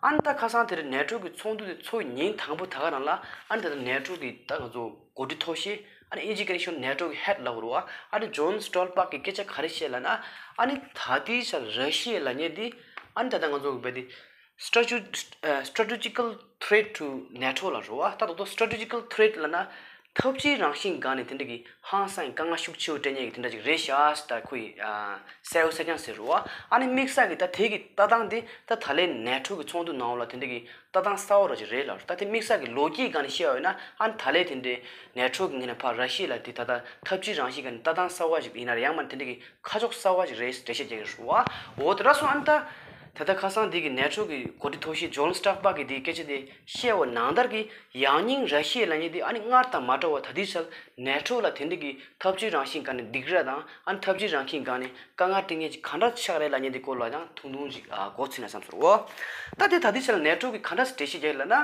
ཨ་ནི་ད་ཁ་སང་དེ་རིང་ནེ་ཊོ་གི་ཚོགས་འདུ་དེ་ཚོགས་ཉིན་དང་པོ་ད་ག་རང་ལ་ཨ་ནི་ད་ལྟ་ནེ་ཊོ་གི་ད་ང་ཚོ་འགོ་ཁྲིད་ཐོག་ཤེས་ཨ་ནི་ཨིན་ཇི་སྐད་ནས་ཤོད་ན་ནེ་ཊོ་གི་ཧེཌ་ལབ་དགོས་རེད་བ། ཨ་ནི་ཇོན་སི་ཊོལ་པག་གིས་སྐད་ཆ་ག་རེ་བཤད་ལབ་ན། ཨ་ནི་ད་ལྟའི་ཆར་ར་ཤི་ཡ་ལབ་མཁན་དེ་ཨ་ནི་ད་ལྟ་ང་ཚོ་གི་བས་དེ་Strate- ཨ་strategical threat to ནེ་ཊོ་ལབ་རེད་བ། ད་དོ་དོ་strategical threat ལབ་ན་འཐབ་ཇུས་རང་བཞིན་སྒང་ནས་དེ་འདྲ་གི་ཧང་སང་དཀའ་ངལ་ཤུགས་ཆེ་བོ་སྤྲད་མཁན་གྱི་དེ་འདྲ་ཅིག་རེད་ཤག་ཟེར་ད་ཁོ་ཡིས་ཨ་གསལ་པོ་གསལ་རྐྱང་ཟེར་རེད་བ། ཨ་ནི་དམིགས་བསལ་གྱི་ད་དེ་གི་ལྟ་སྟངས་དེ་ད་ད་ལན་ནེ་ཊོ་གི་ཚོགས་འདུ་ནང་ལ་དེ་འདྲ་གི་ལྟ་སྟངས་གསར་པ་ར་ཅིག་རེད་ལབ། ད་དེ་དམིགས་བསལ་གྱི་ལོ་རྒྱུས་སྒང་ནས་བཤད་པ་ཡིན་ན། ཨ་ནི་ད་ལན་དེ་འདྲའི་ནེ་ཊོ་གི་ངོས་ནས་ཕར་ར་ཤི་ཡ་ལ་དེ་ད་ལྟ་འཐབ་ཇུས་རང་བཞིན་སྒང་ནས་ལྟ་སྟངས་གསར་པ་ཞིག་ཡིན་ན་རེད། ཡང་མིན་དེ་འདྲ་གི་ཁ་ཕྱོགས་གསར་པ་ཞིག་རེད་འགྲེལ་བཤད་རྒྱག་གི་རེད་བ། འོ་དེ་འདྲ་སོང་ཨ་ནི་ད་ད་ལྟ་ཁ་སང་འདི་གི་ནེ་ཊོ་གི་འགོ་ཁྲིད་ཐོག་ཤེས་ཇོན་སི་ཊོལ་པག་གིས་འདིའི་སྐད་ཆ་དེ་བཤད་པ་ནང་ལྟར་གྱི་ཡང་སྙིང་ར་ཤི་ཡ་ལབ་མཁན་དེ་ཨ་ནི་སྔར་དང་མ་འདྲ་བ་ད་ལྟའི་ཆར་ནེ་ཊོ་ལ་དེ་འདྲ་གི་འཐབ་ཇུས་རང་བཞིན་སྒང་ནས་སྡིགས་ར་དང་ཨ་ནི་འཐབ་ཇུས་རང་བཞིན་སྒང་ནས་དཀའ་ངལ་སྤྲད་མཁན་ཅིག་ག་འདྲ་ཆགས་རེད་ལབ་མཁན་དེ་སྐོར་ལ་ཡང་ཐུང་ཐུང་ཅིག་ཨ་མགོ་ཚོས་ན་བསམ་སོང་རོ། ད་དེ་ད་ལྟའི་ཆར་ལ་ནེ་ཊོ་གིས་ག་འདྲ་འགྲེལ་བཤད་རྒྱག་ལབ་ན།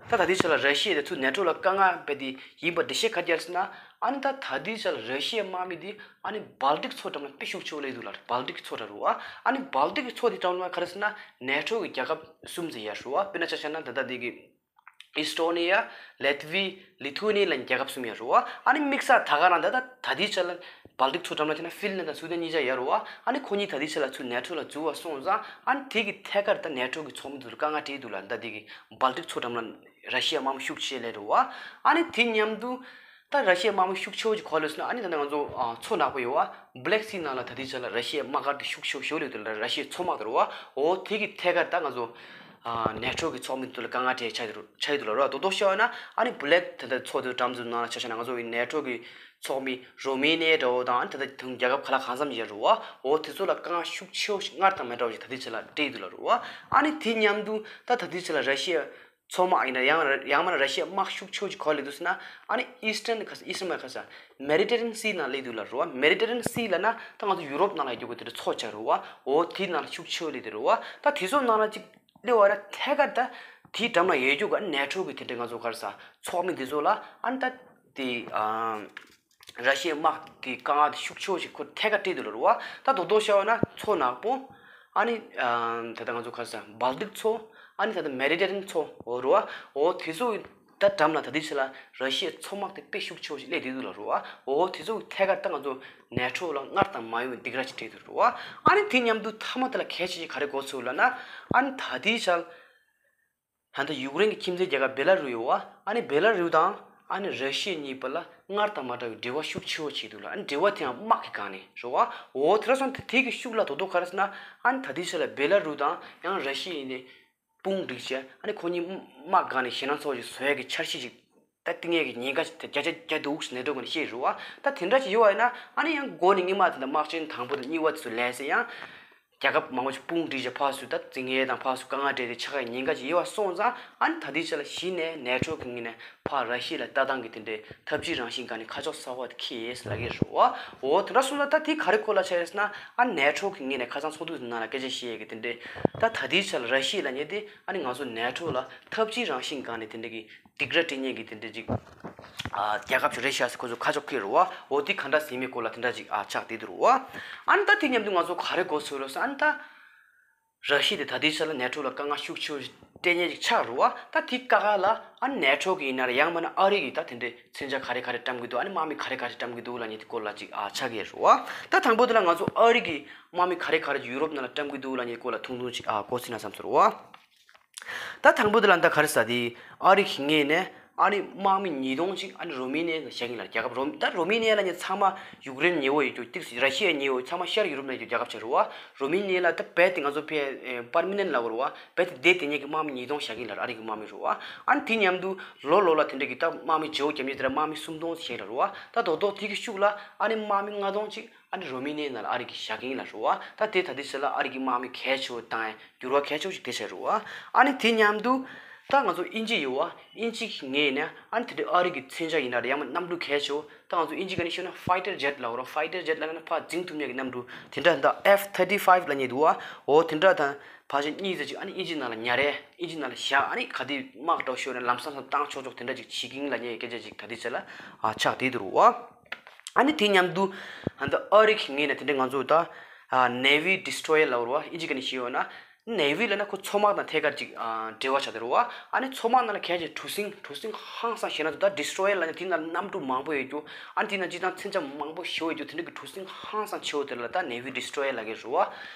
ད་ད་ལྟའི་ཆར་ལ་ར་ཤི་ཡ་དེ་ཚུར་ནེ་ཊོ་ལ་དཀའ་ངལ་བས་དེ་ཡིན་པ་འགྲེལ་བཤད་ག་རེ་རྒྱག་ཟེར་ན། ཨ་ནི་ད་ད་ལྟའི་ཆར་ལ་ར་ཤི་ཡའི་དམག་མི་དེ་ཨ་ནི་སྦལ་ཏིག་མཚོ་འགྲམ་ལ་དཔེ་ཤུགས་ཆེ་བོ་སླེབས་འདུག་ལབ། སྦལ་ཏིག་མཚོ་འགྲམ་རུ་བ། ཨ་ནི་སྦལ་ཏིག་མཚོ་དེ་འགྲམ་ལ་ག་རེ་ཟེར་ན་ནེ་ཊོ་གི་རྒྱལ་ཁབ་གསུམ་ཙམ་ཡོད་རེད་བ། དཔེར་ན་ཆ་བཞག་ན་ད་ལྟ་འདི་གི་ཨི་སི་ཊོ་ནི་ཡ། ལེ་ཐི་ཝི། ལི་ཐུ་ཝེ་ནི་ཡ་ལབ་རྒྱལ་ཁབ་གསུམ་ཡོད་རེད་བ། ཨ་ནི་དམིགས་བསལ་ད་ག་རང་ད་ད་ད་ལྟའི་ཆར་ལ་སྦལ་ཏིག་མཚོ་འགྲམ་ལ་བྱས་ན་ཧྥིན་ལན་དང་སུའེ་ཌེན་གཉིས་ཆ་ཡོད་རེད་བ། ཨ་ནི་ཁོ་གཉིས་ད་ལྟའི་ཆར་ལ་ཚུར་ནེ་ཊོ་ལ་འཛུལ་བ་སོང་ཙང་ཨ་ནི་དེ་གི་ཐད་ཀར་ད་ནེ་ཊོ་གི་ཚོགས་མི་ཚོ་ལ་དཀའ་ངལ་འཕྲད་འདུག་ལབ། ད་འདི་གི་སྦལ་ཏིག་མཚོ་འགྲམ་ལ་ར་ཤི་ཡའི་དམག་མི་ཤུགས་ཆེ་སླེབས་རེད་བ། ཨ་ནི་དེ་མཉམ་དུ་ད་ར་ཤི་ཡའི་དམག་མི་ཤུགས་ཆེ་བོ་ཅིག་ག་པར་སླེབས་སོང་ན། ཨ་ནི་ད་ལྟ་ང་ཚོ་ཨ་མཚོ་ནག་པོ་ཡོད་བ། Black Sea ནང་ལ་ད་ལྟའི་ཆར་ལ་ར་ཤི་ཡའི་དམག་སྒར་དེ་ཤུགས་ཆེ་བོ་ཞིག་སླེབས་འདུག་ལབ། ར་ཤི་ཡའི་མཚོ་དམག་དེ་རེད་བ། འོ་དེ་གི་ཐད་ཀར་ད་ང་ཚོ་ཨ་ནེ་ཊོ་གི་ཚོགས་མི་ཚོ་ལ་དཀའ་ངལ་འཕྲད་ཆགས་ཡོད་རེད་ཆགས་ཡོད་འདུག་ལབ་རེད་བ། རྡོག་རྡོག་བཤད་པ་ན་ཨ་ནི་Black ད་ལྟ་མཚོ་དེ་འགྲམ་ཚོ་ནང་ལ་ཆ་བཞག་ན་ང་ཚོ་གི་ནེ་ཊོ་གི་ཚོགས་མི་རོ་མེ་ནི་ཡ་འདྲ་བོ་དང་། ཨ་ནི་ད་ལྟ་དེ་རྒྱལ་ཁབ་ག་ལ་གང་འཚམ་ཡོད་རེད་བ། འོ་དེ་ཚོ་ལ་དཀའ་ངལ་ཤུགས་ཆེ་བོ་ཞིག་སྔར་དང་མི་འདྲ་བ་ཞིག་ད་ལྟའི་ཆར་ལ་འཕྲད་འདུག་ལབ་རེད་བ། ཨ་ནི་དེ་མཉམ་དུ་ད་ད་ལྟའི་ཆར་ལ་ར་ཤི་ཡ་མཚོ་དམག་ཡིན་ན་ཡང་ཡང་མིན་ན་ར་ཤི་ཡའི་དམག་ཤུགས་ཆེ་བོ་ཅིག་ག་པར་སླེབས་འདུག་ཟེར་ན། ཨ་ནི་ཨི་སི་ཊན་ག་ས་ཨི་སི་ཊན་མ་ག་ས་མེ་ཌི་ཊེ་རེ་ནི་ཡན་སི་ནང་སླེབས་འདུག་ལབ་རེད་བ། མེ་ཌི་ཊེ་རེ་ནི་ཡན་སི་ལབ་ན་ད་ང་ཚོ་ཡུ་རོབ་ནང་ལ་ཡོད་རྒྱུ་གི་དེ་འདྲ་མཚོ་ཆགས་རེད་བ། འོ་དེའི་ནང་ལ་ཤུགས་ཆེ་བོ་སླེབས་དེ་རེད་བ། ད་དེ་ཚོ་ནང་ལ་ཅིག་སླེབས་པ་ན་ཐད་ཀར་ད་དེའི་འགྲམ་ལ་ཡོད་རྒྱུ་གི་ནེ་ཊོ་གི་དེ་འདྲ་ང་ཚོ་ག་རེ་ཟ་ཚོགས་མི་དེ་ཚོ་ལ་ཨ་ནི་ད་དེ་ཨ། ར་ཤི་ཡའི་དམག་གི་དཀའ་ངལ་དེ་ཤུགས་ཆེ་བོ་ཞིག་ཁོ་ཐད་ཀར་སྤྲད་འདུག་ལབ་རེད་བ། ད་རྡོག་རྡོག་བཤད་པ་ན་མཚོ་ནག་པོ། ཨ་ནི་ཨ་ད་ལྟ་ང་ཚོ་ག་རེ་ཟ་སྦལ་ཏིག་མཚོ། ཨ་ནི་ད་ལྟ་མེ་ཌི་ཊེ་རེ་ནི་ཡན་མཚོ་འོ་རེད་བ། འོ་དེ་ཚོ་ད་འགྲམ་ལ་ད་ལྟའི་ཆར་ལ་ར་ཤི་ཡའི་མཚོ་དམག་དེ་དཔེ་ཤུགས་ཆེ་བོ་ཞིག་སླེབས་བསྡད་འདུག་ལབ་རེད་བ། འོ་དེ་ཚོ་ཐད་ཀར་ད་ང་ཚོ་ནེ་ཊོ་ལ་སྔར་དང་མ་ཡོང་བའི་སྡིགས་ར་ཅིག་སྤྲད་འདུག་ལབ་རེད་བ། ཨ་ནི་དེ་མཉམ་དུ་མཐའ་མ་དེ་ལ་གལ་ཆེ་ཤོས་ག་རེ་གོ་ཚུལ་ལབ་ན། ཨ་ནི་ད་ལྟའི་ཆར་ད་ལྟ་ཡུཀ་རེན་གྱི་ཁྱིམ་མཚེས་རྒྱལ་ཁབ་བེ་ལ་རུ་ཡོད་བ། ཨ་ནི་བེ་ལ་རུ་དང་ཨ་ནི་ར་ཤི་ཡ་གཉིས་བར་ལ་སྔར་དང་མ་འདྲ་བའི་འབྲེལ་བ་ཤུགས་ཆེ་བོ་བྱས་འདུག་ལ། ཨ་ནི་འབྲེལ་བ་དེ་ཡང་དམག་གི་སྒང་ནས་རེད་བ། འོ་དེ་འདྲ་སོང་དེ་དེ་གི་ཤུགས་ལ་རྡོག་རྡོག་ག་རེ་ཟེར་ན། ཨ་ནི་ད་ལྟའི་ཆ་ལ་བེ་ལ་རུ་དང་ཡང་ར་ཤི་ཡ་གཉིས་དཔུང་སྒྲིག་བྱས། ཨ་ནི་ཁོ་གཉིས་དམག་སྒང་ནས་ཞེད་སྣང་ཚ་བོ་ཞིག་བཟོ་ཡ་གི་འཆར་གཞི་ཞིག་ད་བཏིང་ཡ་གི་ཉེན་ཁ་ཞིག་ད་བརྒྱ་ཆ་བརྒྱ་འདུག་ཟེར་ནས་འགྲོ་དགོས་ནས་བཤད་རེད་བ། ད་དེ་འདྲ་ཞིག་ཡོད་བ་ཡིན་ན་ཨ་ནི་ཡང་འགོ་ནས་སྔོན་མ་དེ་འདྲ་དམག་ཆེན་དང་པོ་དང་གཉིས་པ་དེ་ཚོ་ལས་ཟེར་ཡང་། རྒྱལ་ཁབ་མང་པོ་ཞིག་དཔུང་སྒྲིག་བྱས་ཕར་ཚུར་ད་འཛིང་ཡས་དང་ཕར་ཚུར་དཀའ་ངལ་འཕྲད་དེ་ཆགས་ཡས་ཉེན་ཁ་ཅིག་ཡོད་པ་སོང་ཙང་ཨ་ནི་ད་ལྟའི་ཆ་ལ་གཞི་ནས་ནེ་ཊོ་གི་ངོས་ནས་ཕར་ར་ཤི་ཡ་ལ་ལྟ་སྟངས་ཀྱི་དེ་འདྲའི་འཐབ་ཇུས་རང་བཞིན་སྒང་ནས་ཁ་ཕྱོགས་གསར་པ་འཁྱེར་ཡས་ལབ་ཀྱི་རེད་བ། འོ་དེ་འདྲ་སོང་ཙང་ད་དེ་ག་རེ་སྐོར་ལ་ཆགས་ཡོད་ཟེར་ན་ཨ་ནེ་ཊོ་གི་ངོས་ནས་ཁ་སང་ཚོགས་འདུ་དེ་ནང་ལ་སྐད་ཆ་བཤད་ཡས་ཀྱི་དེ་འདྲའི་ད་ད་ལྟའི་ཆ་ལ་ར་ཤི་ཡ་ལབ་མཁན་དེ་ཨ་ནི་ང་ཚོ་ནེ་ཊོ་ལ་འཐབ་ཇུས་རང་བཞིན་སྒང་ནས་དེ་འདྲ་གི་སྡིགས་ར་སྤྲད་མཁན་གྱི་དེ་འདྲ་ཅིག་ཨ་རྒྱལ་ཁབ་ཅིག་རེད་ཤག་ཟེར་ཁོ་ཚོ་ཁ་ཕྱོགས་འཁྱེར་རེད་བ། འོ་དེ་ག་འདྲ་ཟེར་མིན་སྐོར་ལ་དེ་འདྲ་ཅིག་ཨ་ཆགས་བསྡད་འདུག་རེད་བ། ཨ་ནི་ད་དེ་མཉམ་དུ་ང་ཚོ་ག་རེ་གོ་ཚོད་རེད་ཟེར་ཨ་ནི་ད་ར་ཤི་ཡ་དེ་ད་ལྟའི་ཆ་ལ་ནེ་ཊོ་ལ་དཀའ་ངལ་ཤུགས་ཆེ་བོ་སྤྲད་མཁན་ཅིག་ཆགས་རེད་བ། ད་དེ་དཀའ་ཁག་ལ་ཨ་ནི་ནེ་ཊོ་གི་ཡིན་ན་རེད་ཡང་མིན་ན་ཨ་རི་གི་ད་དེ་འདྲའི་མཚོན་ཆ་ག་རེ་ག་རེ་བཀྲམ་གི་འདུག་ཨ་ནི་དམག་མི་ག་རེ་ག་རེ་བཀྲམ་གི་འདུག་ལབ་མཁན་དེ་སྐོར་ལ་ཅིག་ཨ་ཆགས་ཀྱི་རེད་བ། ད་དང་པོ་དེ་ལ་ང་ཚོ་ཨ་རི་གི་དམག་མི་ག་རེ་ག་རེ་ཡུ་རོབ་ནང་ལ་བཀྲམ་གི་འདུག་ལབ་མཁན་དེ་སྐོར་ལ་ཐུང་ཐུང་ཅིག་ཨ་གོ་ཟིན་ན་བསམ་ཚོར་བ། ད་དང་པོ་དེ་ལ་ད་ག་རེ་ཟེར་དེ་ཨ་རི་གི་ངོས་ནས་ཨ་ནི་དམག་མི་ཉིས་སྟོང་ཅིག་ཨ་ནི་རོ་མི་ནི་ཡ་ལ་བཞག་གི་ཡིན་ལ། རྒྱལ་ཁབ་རོ་ད་རོ་མི་ནི་ཡ་ལབ་མཁན་ཚང་མ་ཡུཀ་རེན་ཉེ་བོ་ཡོད་རྒྱུ་ཏིག་ར་ཤི་ཡ་ཉེ་བོ་ཚང་མ་ཤར་ཡུ་རོབ་ནང་ཡོད་རྒྱུ་རྒྱལ་ཁབ་ཆགས་རེད་བ། རོ་མི་ནི་ཡ་ལ་ད་རྦད་དེ་ང་ཚོ་ཕར་པར་མི་ནན་ལབ་དགོས་རེད་བ། རྦད་དེ་བསྡད་བསྡད་མཁན་གྱི་དམག་མི་ཉིས་སྟོང་བཞག་གི་ཡིན་ལ་ཨ་རི་གི་དམག་མི་རེད་བ། ཨ་ནི་དེ་མཉམ་དུ་ལོ་ལོ་ལ་དེ་འདྲ་གི་ད་དམག་མི་བརྗེ་པོ་རྒྱབ་མཁན་དེ་འདྲ་དམག་མི་སུམ་སྟོང་ཞིག་རེད་བ། ད་རྡོག་རྡོག་དེ་གི་ཤུགས་ལ་ཨ་ནི་དམག་མི་ལྔ་སྟོང་ཅིག་ཨ་ནི་རོ་མི་ནི་ཡའི་ནང་ལ་ཨ་རི་གིས་བཞག་གི་ཡིན་ལབ་རེད་བ། ད་དེ་ད་ལྟའི་ཆ་ལ་ཨ་རི་གི་དམག་མི་གལ་ཆེ་བོ་བཏང་ཡས་འགྱུར་བ་གལ་ཆེ་བོ་ཞིག་དེ་བྱས་རེད་བ། ཨ་ནི་དེ་མཉམ་དུ་ད་ང་ཚོ་དབྱིན་ཇི་ཡོད་བ། དབྱིན་ཇི་གི་ངོས་ནས་ཨ་ནི་དེ་འདྲའི་ཨ་རི་གི་མཚོན་ཆ་ཡིན་ན་རེད་ཡང་མིན་གནམ་གྲུ་གལ་ཆེ་བོ། ད་ང་ཚོ་དབྱིན་ཇི་སྒང་ནས་ཤོད་ན་ཕའི་ཊར་ཇེཊ་ལབ་རོ། ཕའི་ཊར་ཇེཊ་ལབ་ན་ཕར་འཛིང་ཐུབ་མཁན་གྱི་གནམ་གྲུ་དེ་འདྲ་ད་ཨེཕ་ཐར་ཊི་ཕའིབ་ལབ་མཁན་འདུག་བ། འོ་དེ་འདྲ་དང་ཕལ་ཆེར་གཉིས་ཙམ་ཅིག་ཨ་ནི་དབྱིན་ཇི་ནང་ལ་ཉར་རེད། དབྱིན་ཇི་ནང་ལ་བཞག་ཨ་ནི་ག་དུས་དམག་འགྲོ་ཤོར་ནས་ལམ་སང་སང་བཏང་ཆོག་ཆོག་དེ་འདྲ་ཅིག་བྱེད་ཀྱི་ཡིན་ལབ་མཁན་གྱི་སྐད་ཆ་ཅིག་ད་ལྟའི་ཆ་ལ་ཨ་ཆགས་བསྡད་འདུག་རེད་བ། ཨ་ནི་དེ་མཉམ་དུ་ཨ་ནི་ཨ་རི་གི་ངོས་ནས་དེ་འདྲའི་ང་ཚོ་ད་ཨ་ནེ་ཝི་ཌི་སི་ཊོ་ཡར་ལབ་རེད་བ། དབྱིན་ཇི་སྒང་ནས་བཤད་ཡོད་ན་ནེ་ཝི་ལབ་ན་ཁོ་མཚོ་དམག་དང་ཐད་ཀར་ཅིག་ཨ་འབྲེལ་བ་ཆགས་བསྡད་རེད་བ། ཨ་ནི་མཚོ་དམག་ནང་ལ་གལ་ཆེ་གྲུ་གཟིངས་གྲུ་གཟིངས་ཧང་སང་བྱས་ན་ད་ཌི་སི་ཊོ་ཡར་ལབ་ན་དེ་ནང་གནམ་གྲུ་མང་པོ་ཡོད་རྒྱུ། ཨ་ནི་དེ་ནང་སྤྱིར་བཏང་མཚོན་ཆ་མང་པོ་ཞེ་པོ་ཡོད་རྒྱུ་དེ་འདྲ་གི་གྲུ་གཟིངས་ཧང་སང་ཆེ་བོ་དེ་ལ་ད་ནེ་ཝི་ཌི་སི་ཊོ་ཡར་ལབ་ཀྱི་རེད་བ།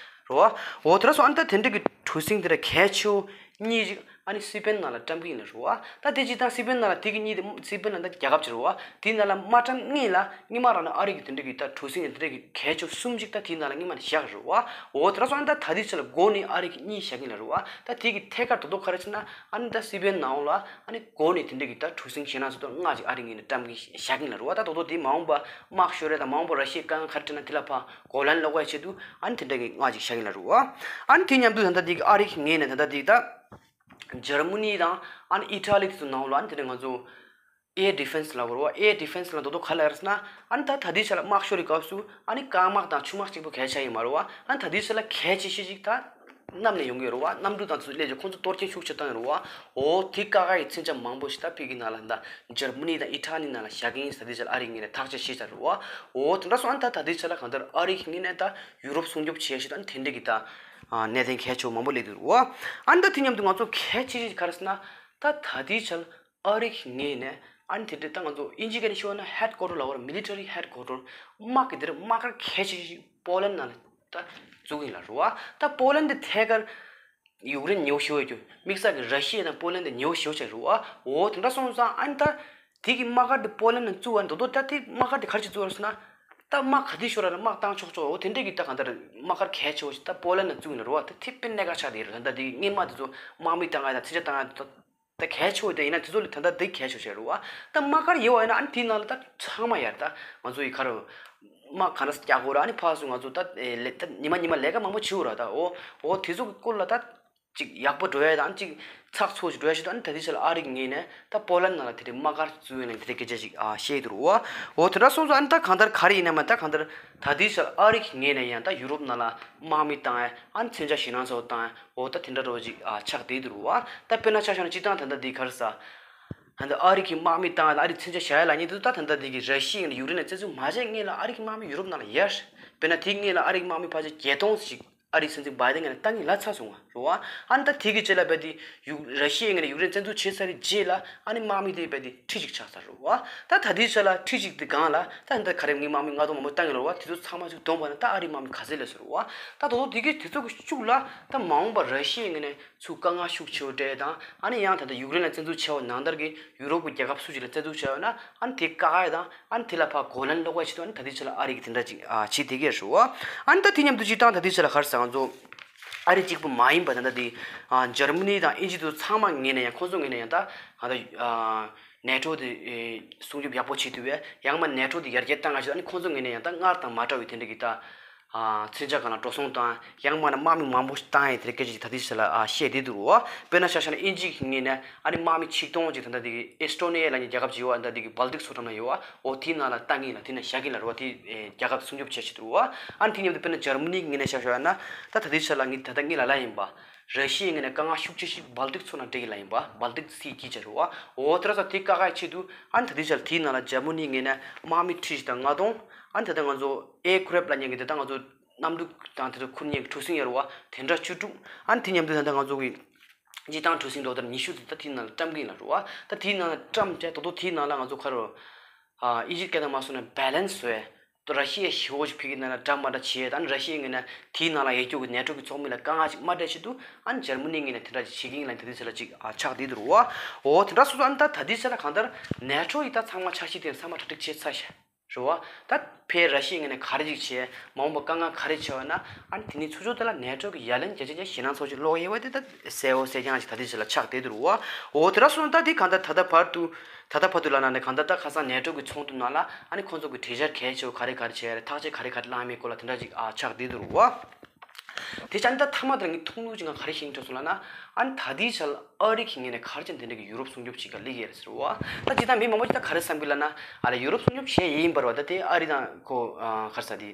རེད་བ། འོ་དེ་འདྲ་སོང་ཨ་ནི་ད་དེ་འདྲ་གི་གྲུ་གཟིངས་དེ་འདྲ་གལ་ཆེ་བོ་གཉིས་ཅིག་ཨ་ནི་སི་པེན་ནང་ལ་བཀྲམ་གྱི་ཡིན་ལབ་རེད་བ། ད་དེ་སྤྱིར་བཏང་སི་པེན་ནང་ལ་དེ་གི་གཉིས་དེ་སི་པེན་ལ་ད་རྒྱལ་ཁབ་ཅིག་རེད་བ། དེ་ནང་ལ་མ་བཀྲམ་སྔོན་ལ་སྔོན་མ་རང་ནས་ཨ་རི་གི་དེ་འདྲ་གི་ད་གྲུ་གཟིངས་དེ་འདྲ་གི་གལ་ཆེ་བོ་གསུམ་ཅིག་ད་དེ་ནང་ལ་སྔོན་མ་ནས་བཞག་རེད་བ། འོ་དེ་འདྲ་སོང་ཨ་ནི་ད་ད་དེ་ཆ་ལ་འགོ་ནས་ཨ་རི་གི་གཉིས་བཞག་གི་ཡིན་ལབ་རེད་བ། ད་དེ་གི་ཐད་ཀར་དོ་དོ་ག་རེ་བྱས་ན་ཨ་ནི་ད་སི་པེན་ནང་ལ་ཨ་ནི་འགོ་ནས་དེ་འདྲ་གི་ད་གྲུ་གཟིངས་བྱས་ན་ཚོ་ད་ལྔ་ཅིག་ཨ་རི་ངོས་ནས་བཀྲམ་གི་བཞག་གི་ཡིན་ལབ་རེད་བ། ད་དོ་དོ་དེ་མ་འོངས་པ་དམག་ཤོར་ཡས་དང་མ་འོངས་པ་ར་ཤི་ཡའི་དཀའ་ངལ་ག་རེ་འཕྲད་ན་དེ་ལ་ཕར་གོ་ལན་སློག་ཡས་ཆེད་དུ་ཨ་ནི་དེ་འདྲ་གི་ལྔ་ཅིག་བཞག་གི་ཡིན་ལབ་རེད་བ། ཨ་ནི་དེ་མཉམ་དུ་ད་ལྟ་དེ་གི་ཨ་རི་གི་ངོས་ནས་ད་ལྟ་དེ་གི་ད་འཇར་མ་ནི་དང་ཨ་ནི་ཨི་ཊ་ལི་དེ་ཚོ་ནང་ལ་ཨ་ནི་དེ་འདྲ་ང་ཚོ་ཨེར་ཌི་ཕེན་སི་ལབ་དགོས་རེད་བ། ཨེར་ཌི་ཕེན་སི་ལབ་ན་དོ་དོ་ག་ལ་རེད་ཟེར་ན་ཨ་ནི་ད་ད་ལྟའི་ཆ་ལ་དམག་ཤོར་གྱི་སྐབས་སུ་ཨ་ནི་རྐང་དམག་དང་ཆུ་དམག་གཅིག་པོ་གལ་ཆེ་ཡིན་མ་རེད་བ། ཨ་ནི་ད་ལྟའི་ཆ་ལ་གལ་ཆེ་ཤོས་ཅིག་ད་གནམ་ནས་ཡོང་གི་རེད་བ། གནམ་གྲུ་དང་དེ་ཚོ་སླེབས་བྱས་ཁོང་ཚོ་གཏོར་སྐྱོན་ཤུགས་ཆེ་བཏང་ཡོད་རེད་བ། འོ་དེ་དཀའ་ཁག་གི་མཚོན་ཆ་མང་པོ་ཞིག་ད་ཕ་གི་ནང་ལ་ད་འཇར་མ་ནི་དང་ཨི་ཊ་ལི་ནང་ལ་བཞག་གི་ཡིན་ཟེར་ད་ལྟའི་ཆ་ལ་ཨ་རིའི་ངོས་ནས་ཐག་གཅོད་བྱས་ཚར་རེད་བ། འོ་དེ་འདྲ་སོང་ཨ་ནི་ད་ད་ལྟའི་ཆ་ལ་གང་ལྟར་ཨ་རིའི་ངོས་ནས་ད་ཡུ་རོབ་སྲུང་སྐྱོབ་བྱེད་ཡས་ཞིག་ད་ཨ་ནི་དེ་འདྲ་གི་ད་གནད་དོན་གལ་ཆེ་བོ་མང་པོ་སླེབས་འདུག་རེད་བ། ཨ་ནི་ད་དེ་མཉམ་དུ་ང་ཚོ་གལ་ཆེ་ཤོས་ག་རེ་ཟེར་ན། ད་ད་ལྟའི་ཆར་ཨ་རི་གི་ངོས་ནས་ཨ་ནི་དེ་འདྲའི་ད་ང་ཚོ་དབྱིན་ཇི་སྐད་ནས་ཤོད་ན་ཧེཌ་ཀོ་ཊར་ལབ་དགོས་རེད། མི་ལི་ཊ་རི་ཧེཌ་ཀོ་ཊར། དམག་གི་དེ་འདྲ་དམག་སྒར་གལ་ཆེ་ཤོས་ཤིག་པོ་ལན་ནང་ལ་ད་བཙུགས་ཡིན་ལབ་རེད་བ། ད་པོ་ལན་དེ་ཐད་ཀར་ཡུཀ་རེན་ཉེ་བོ་ཞེ་པོ་ཡོད་རྒྱུ། དམིགས་བསལ་གྱི་ར་ཤི་ཡ་དང་པོ་ལན་དེ་ཉེ་བོ་ཞེ་པོ་ཅིག་རེད་བ། འོ་དེ་འདྲ་སོང་ཙང་ཨ་ནི་ད་དེ་གི་དམག་སྒར་དེ་པོ་ལན་ནང་བཙུགས་པ་འདུག་དོ། ད་དེ་དམག་སྒར་དེ་ག་རེ་བྱས་བཙུགས་པ་རེད་ཟེར་ན། ད་དམག་ག་དུས་ཤོར་ར་ན་དམག་བཏང་ཆོག་ཆོག་འོ་དེ་འདྲས་ཀྱི་ད་གང་ལྟར་དམག་སྒར་གལ་ཆེ་བོ་ཞིག་ད་པོ་ལན་ནང་བཙུགས་ཡིན་ལབ་རེད་བ། ད་དེ་དཔེ་གནད་འགག་ཆགས་བསྡད་ཡོད་རེད། ད་ལྟ་དེ་སྔོན་མ་དེ་ཚོ་དམག་མི་བཏང་ཡ་དང་མཚོན་ཆ་བཏང་ཡ་ད་ད་གལ་ཆེ་བོ་དེ་ཡིན་ན་དེ་ཚོ་ལ་ད་ལྟ་དེ་གལ་ཆེ་བོ་ཞིག་རེད་བ། ད་དམག་སྒར་ཡོད་པ་ཡིན་ན་ཨ་ནི་དེའི་ནང་ལ་ད་ཚང་མ་ཡར་ད་ང་ཚོ་ཡི་ག་རེ་དམག་ག་འདྲ་རྒྱག་དགོས་ར། ཨ་ནི་ཕར་ཚུར་ང་ཚོ་ད་ཨེ་ལེ་ད་ཉི་མ་ཉི་མ་ལས་ཀ་མང་པོ་བྱེད་དགོས་ར། ད་འོ་འོ་དེ་ཚོ་གི་སྐོར་ལ་ད། ཅིག་ཡག་པོ་འགྲོ་ཡ་དང་ཅིག་ཚགས་ཚུད་ཅིག་འགྲོ་ཡ་ཞིག་ད་ཨ་ནི་ད་ལྟའི་ཆ་ལ་ཨ་རི་གི་ངོས་ནས་ད་པོ་ལན་ནང་ལ་དེ་འདྲའི་དམག་སྒར་བཙུགས་ཡོད་ནས་དེ་འདྲའི་སྐད་ཆ་ཞིག་ཨ་བཤད་འདུག་རོ། འོ་དེ་འདྲ་སོང་ཙང་ཨ་ནི་ད་གང་ལྟར་ག་རེ་ཡིན་ན་མ་ད་གང་ལྟར་ད་ལྟའི་ཆ་ལ་ཨ་རི་གི་ངོས་ནས་ཡང་ད་ཡུ་རོབ་ནང་ལ་དམག་མི་བཏང་ཡ་ཨ་ནི་མཚོན་ཆ་ཞེད་སྣང་ཚ་བོ་བཏང་ཡ་འོ་ད་དེ་འདྲ་འདྲ་བོ་ཅིག་ཨ་ཆགས་བསྡད་འདུག་རོ། ད་དཔེར་ན་ཆ་བཞག་ན་སྤྱིར་བཏང་ད་ལྟ་འདི་ག་རེ་ཟ། ད་ལྟ་ཨ་རི་གི་དམག་མི་བཏང་ཡ་ལ་ཨ་རི་མཚོན་ཆ་བཞག་ཡ་ལབ་མཁན་དེ་ཚོ་ད་ད་ལྟ་འདི་གི་ར་ཤི་ཡ་ཡིན་ན་ཡུཀ་རེན་ལ་བཙན་འཛུལ་མ་བྱས་སྔོན་ལ་ཨ་རི་གི་དམག་མི་ཡུ་རོབ་ནང་ལ་ཡོད་རེད། དཔེར་ན་དེའི་སྔོན་ལ་ཨ་རི་གི་དམག་མི་ཕལ་ཆེར་བརྒྱད་སྟོང་ཞིག་ཨ་རིའི་སྲིད་འཛིན་བྷའི་ཌེན་ངོས་ནས་བཏང་གི་ལབ་ཚར་སོང་བ་རེད་བ། ཨ་ནི་ད་དེ་གི་རྗེས་ལ་རྦད་དེ་ཡུ་ར་ཤི་ཡའི་ངོས་ནས་ཡུཀ་རེན་བཙན་འཛུལ་བྱས་ཚར་བའི་རྗེས་ལ་ཨ་ནི་དམག་མི་དེ་རྦད་དེ་ཁྲི་གཅིག་ཆགས་ཚར་རེད་བ། ད་ད་ལྟའི་ཆ་ལ་ཁྲི་གཅིག་དེ་སྒང་ལ་ད་ད་ག་རེ་ངའི་དམག་མི་ལྔ་སྟོང་མང་པོ་བཏང་གི་ལབ་རེད་བ། དེ་ཚོ་ཚང་མ་ཅིག་བསྡོམས་པ་ན་ད་ཨ་རིའི་དམག་མི་ག་ཚད་སླེབས་སོང་རེད་བ། ད་ད་དུང་དེ་གི་དེ་ཚོ་གི་ཤུགས་ལ་ད་མ་འོངས་པར་ར་ཤི་ཡའི་ངོས་ནས་ཚུར་དཀའ་ངལ་ཤུགས་ཆེ་བོ་འཕྲད་དང་ཨ་ནི་ཡང་ད་ལྟ་ཡུཀ་རེན་ལ་བཙན་འཛུལ་བྱས་པ་ནང་ལྟར་གྱི་ཡུ་རོབ་ཀྱི་རྒྱལ་ཁབ་སུ་ཞིག་ལ་བཙན་འཛུལ་བྱས་པ་ན་ཨ་ནི་དེ་བཀག་ཡ་དང་། ཨ་ནི་དེ་ལ་ཕར་གོ་ལན་སློག་པའི་ཆེད་དུ་ཨ་ནི་ད་ལྟའི་ཆ་ལ་ཨ་རི་གིས་དེ་འདྲ་ཅིག་ཨ་བྱེད་བསྡད་ཀྱི་རེད་བ། ཨ་ནི་ད་དེ་མཉམ་དུ་སྤྱིར་བཏང་ད་ལྟའི་ཆ་ལ་ག་རེ་ཟེར་ང་ཚོ་ཨ་རི་གཅིག་པུ་མ་ཡིན་པ་ད་ལྟ་དེ་ཨ་འཇར་མ་ནི་དང་དབྱིན་ཇི་དེ་ཚོ་ཚང་མ་ངོས་ནས་ཡང་ཁོང་ཚོ་ངོས་ནས་ཡང་ད་ང་ད་ཨ་ནེ་ཊོ་དེ་ཨེ་སྲུང་སྐྱོབ་ཡག་པོ་བྱེད་ཐུབ་པའི་ཡང་མ་ནེ་ཊོ་དེ་ཡར་རྒྱས་བཏང་ཡ་ཆེད་དུ་ཨ་ནི་ཁོང་ཚོ་ངོས་ནས་ཡང་ད་སྔར་དང་མ་འདྲ་བའི་དེ་འདྲ་གི་ད་ ཨ་མཚོན་ཆ་སྒང་ལ་འགྲོ་སོང་བཏང་། ཡང་མིན་ན་དམག་མི་མང་པོ་ཞིག་བཏང་ཡས་དེ་འདྲ་སྐད་ཆ་ཅིག་ད་ལྟའི་ཆ་ལ་ཨ་བཤད་བསྡད་འདུག་རོ། དཔེར་ན་ཆ་བཞག་ན་དབྱིན་ཇི་གི་ངོས་ནས་ཨ་ནི་དམག་མི་ཆིག་སྟོང་ཅིག་ད་ལྟ་དེ་གི་ཨེས་ཏྲོ་ནི་ཡ་ལབ་མཁན་རྒྱལ་ཁབ་ཅིག་ཡོད་པ། ད་དེ་གི་བལ་ཏིག་མཚོ་འགྲམ་ན་ཡོད་པ། འོ་དེའི་ནང་ལ་བཏང་གི་ཡིན་ལབ། དེ་ནང་བཞག་གི་ཡིན་ལབ་རོ། དེ་ཨེ་རྒྱལ་ཁབ་སྲུང་སྐྱོབ་བྱེད་བཞིན་འདུག་རོ། ཨ་ནི་དེ་མཉམ་དུ་དཔེར་ན་འཇར་མ་ནི་གི་ངོས་ནས་ཆ་བཞག་ན། ད་ད་ལྟའི་ཆ་ལ་ངས་ད་ལྟ་ངས་ལབ་ལབ་ཡིན་པ། ར་ཤི་ཡའི་ངོས་ནས་དཀའ་ངལ་ཤུགས་ཆེ་ཞིག་བལ་ཏིག་མཚོ་ནང་འཕྲད་ཀྱི་ལབ་ཡིན་པ། བལ་ཏིག་སི་གི་ཆ་རོ། འོ་དེ་འདྲ་སོང་དེ་བཀག་ཡས་ཆེད་དུ་ཨ་ནི་ད་ལྟའི་ཆ་ལ་དེའི་ནང་ལ་འཇར་མ་ནི་ངོས་ནས་དམག་མི་ཁྲི་བཞི་དང་ལྔ་སྟོང་། ཨ་ནི་ད་ལྟ་ང་ཚོ་ཨེར་ཀེ་རེཕ་ལབ་མཁན་གྱི་ད་ལྟ་ང་ཚོ་གནམ་གྲུ་དང་དེ་ཚོ་འཁུར་མཁན་གྱི་གྲུ་གཟིངས་ཡོད་རེད་པ། དེ་འདྲ་བཅུ་དྲུག། ཨ་ནི་དེ་མཉམ་དུ་ད་ལྟ་ང་ཚོ་གི་སྤྱིར་བཏང་གྲུ་གཟིངས་འགྲོ་དེར་ཉི་ཤུ་ཙམ་ད་དེའི་ནང་ལ་བཀྲམ་གྱི་ཡིན་ལབ་རེད་པ། ད་དེའི་ནང་ལ་བཀྲམ་བྱས་ད་དུང་དེའི་ནང་ལ་ང་ཚོ་ག་རེ། ཨ་དབྱིན་ཇིའི་སྐད་དང་མ་སོང་ན་བྷེ་ལན་སི་བཟོས། ད་ར་ཤི་ཡ་ཞེ་པོ་ཅིག་ཕ་གི་ནང་ལ་འདྲ་མ་འདྲ་བྱས། ད་ནི་ར་ཤི་ཡའི་ངོས་ནས་དེའི་ནང་ལ་ཡོད་རྒྱུ་གི་ནེ་ཊོ་གི་ཚོགས་མི་ལ་དཀའ་ངལ་ཅིག་མ་འཕྲད་ཆེད་དུ་ཨ་ནི་འཇར་མ་ནིའི་ངོས་ནས་དེ་འདྲ་ཅིག་བྱེད་ཀྱི་ཡིན་ལབ་དེ་འདྲ་ཅིག་ལ་ཅིག་ཨ་ཆགས་བསྡད་འདུག་རོ། འོ་དེ་འདྲ་སོང་ཙང་ཨ་ནི་ད་ད་ལྟའི་ཆ་ལ་གང་ལྟར་ནེ་ཊོ་ཡི་ད་ཚང་མ་འཆར་གཞི་དེ་ཚང་མ་གྲ་སྒྲིག་བྱས་ཚར་ཤག་རེད་པ། ད་ཕའི་ར་ཤི་ཡའི་ངོས་ནས་ག་རེ་ཅིག་བྱས། མ་འོངས་པ་དཀའ་ངལ་ག་རེ་བྱས་པ་ན། ཨ་ནི་དེ་ནི་ཚུར་ཕྱོགས་དེ་ལ་ནེ་ཊོ་གི་ཡ་ལན་རྒྱག་ཆེད་ཀྱི་ཞེད་སྣང་ཚོར་ཅིག་ལོག་ཡོད་པ་དེ་ད་གསལ་པོ་གསལ་རྐྱང་ཞིག་ད་ལྟའི་ཆ་ལ་ཆགས་བསྡད་འདུག་རོ། འོ་དེ་འདྲ་སོང་ཙང་ད་དེ་གང་ལྟར་ད་ལྟ་བར་དུ་ད་ལྟ་བར་དུ་ལབ་ན་ནི་གང་ལྟར་ད་ཁ་སང་ནེ་ཊོ་གི་ཚོགས་འདུ་ནང་ལ་ཨ་ནི་ཁོང་ཚོ་གི་གྲོས་འཆར་གལ་ཆེ་བོ་ག་རེ་ག་རེ་བྱས་རེད། ཐག་གཅོད་ག་རེ་ག་རེ་བླངས་མེད་སྐོར་ལ་དེ་འདྲ་ཅིག་ཨ་ཆགས་བསྡད་འདུག་རོ། དེ་ཆ་ནི་ད་མཐའ་མ་དེར་ངས་མཐོང་ལུགས་ཅིག་ང་ག་རེ་ཤེས་ཀྱི་འདུག་སོང་ལབ་ན། ཨ་ནི་ད་ལྟའི་ཆ་ལ་ཨ་རི་གི་ངོས་ནས་ག་རེ་བྱས་ནས་དེ་འདྲ་གི་ཡུ་རོབ་སྲུང་སྐྱོབ་བྱེད་ག་སླེབས་ཀྱི་ཡོད་རེད་ཟེར་བ། ད་ཅི་ད་མི་མང་པོ་ཅིག་ད་ག་རེ་བསམ་གི་ལབ་ན། ཨ་ལ་ཡུ་རོབ་སྲུང་སྐྱོབ་བྱས་ཡིན་པ་རེད་པ། ད་དེ་ཨ་རི་དང་ཁོ་ཨ་ག་རེ་ཟེར་དེ།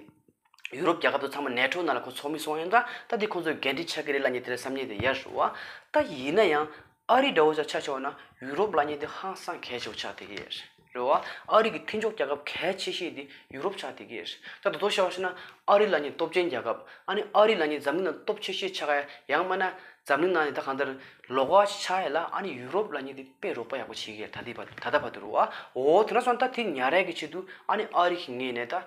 ཡུ་རོབ་རྒྱལ་ཁབ་ཚོ་ཚང་མ་ནེ་ཊོ་ནང་ལ་ཁོ་ཚོགས་མི་སོང་ཡོང་ཙང་ད་དེ་ཁོང་ཚོས་འགན་འཁྲི་ཆགས་ཀྱི་རེད་ལབ་མཁན་དེ་འདྲ་བསམ་མཁན་དེ་ཡོད་རེད་བ། ད་ཡིན་ན་ཡང་ཨ་རི་འདྲ་བོ་ཅིག་ཆ་བཞག་ན་ཡུ་རོབ་ལབ་མཁན་དེ་ཧང་སང་གལ་ཆེ་བོ་ཆགས་བསྡད་ཀྱི་ཡོད་རེད་བ། ཨ་རི་གི་མཐུན་ཕྱོགས་རྒྱལ་ཁབ་གལ་ཆེ་ཤོས་དེ་ཡུ་རོབ་ཆགས་བསྡད་ཀྱི་ཡོད་རེད། ད་དེ་ཚོ་ཆ་བཞག་ན་ཨ་རི་ལབ་མཁན་སྟོབས་ཆེན་རྒྱལ་ཁབ། ཨ་ནི་ཨ་རི་ལབ་མཁན་འཛམ་གླིང་ནང་སྟོབས་ཆེ་ཤོས་ཆགས་ཡ། ཡང་མིན་ན་འཛམ་གླིང་ནང་ནས་ད་གང་ལྟར་ལོགས་ཀ་ཆགས་ཡ་ལ་ཨ་ནི་ཡུ་རོབ་ལབ་མཁན་དེ་དཔེ་རོགས་པ་ཡག་པོ་བྱེད་ཀྱི་ཡོད་རེད། ད་ལྟའི་བར་དུ་ད་ལྟ་བར་དུ་རེད་བ། འོ་དེ་འདྲ་སོང་ཙང་ད་དེ་ཉར་ཡ་གི་ཆེད་དུ་ཨ་ནི་ཨ་རི་གི་ངོས་ནས་ད་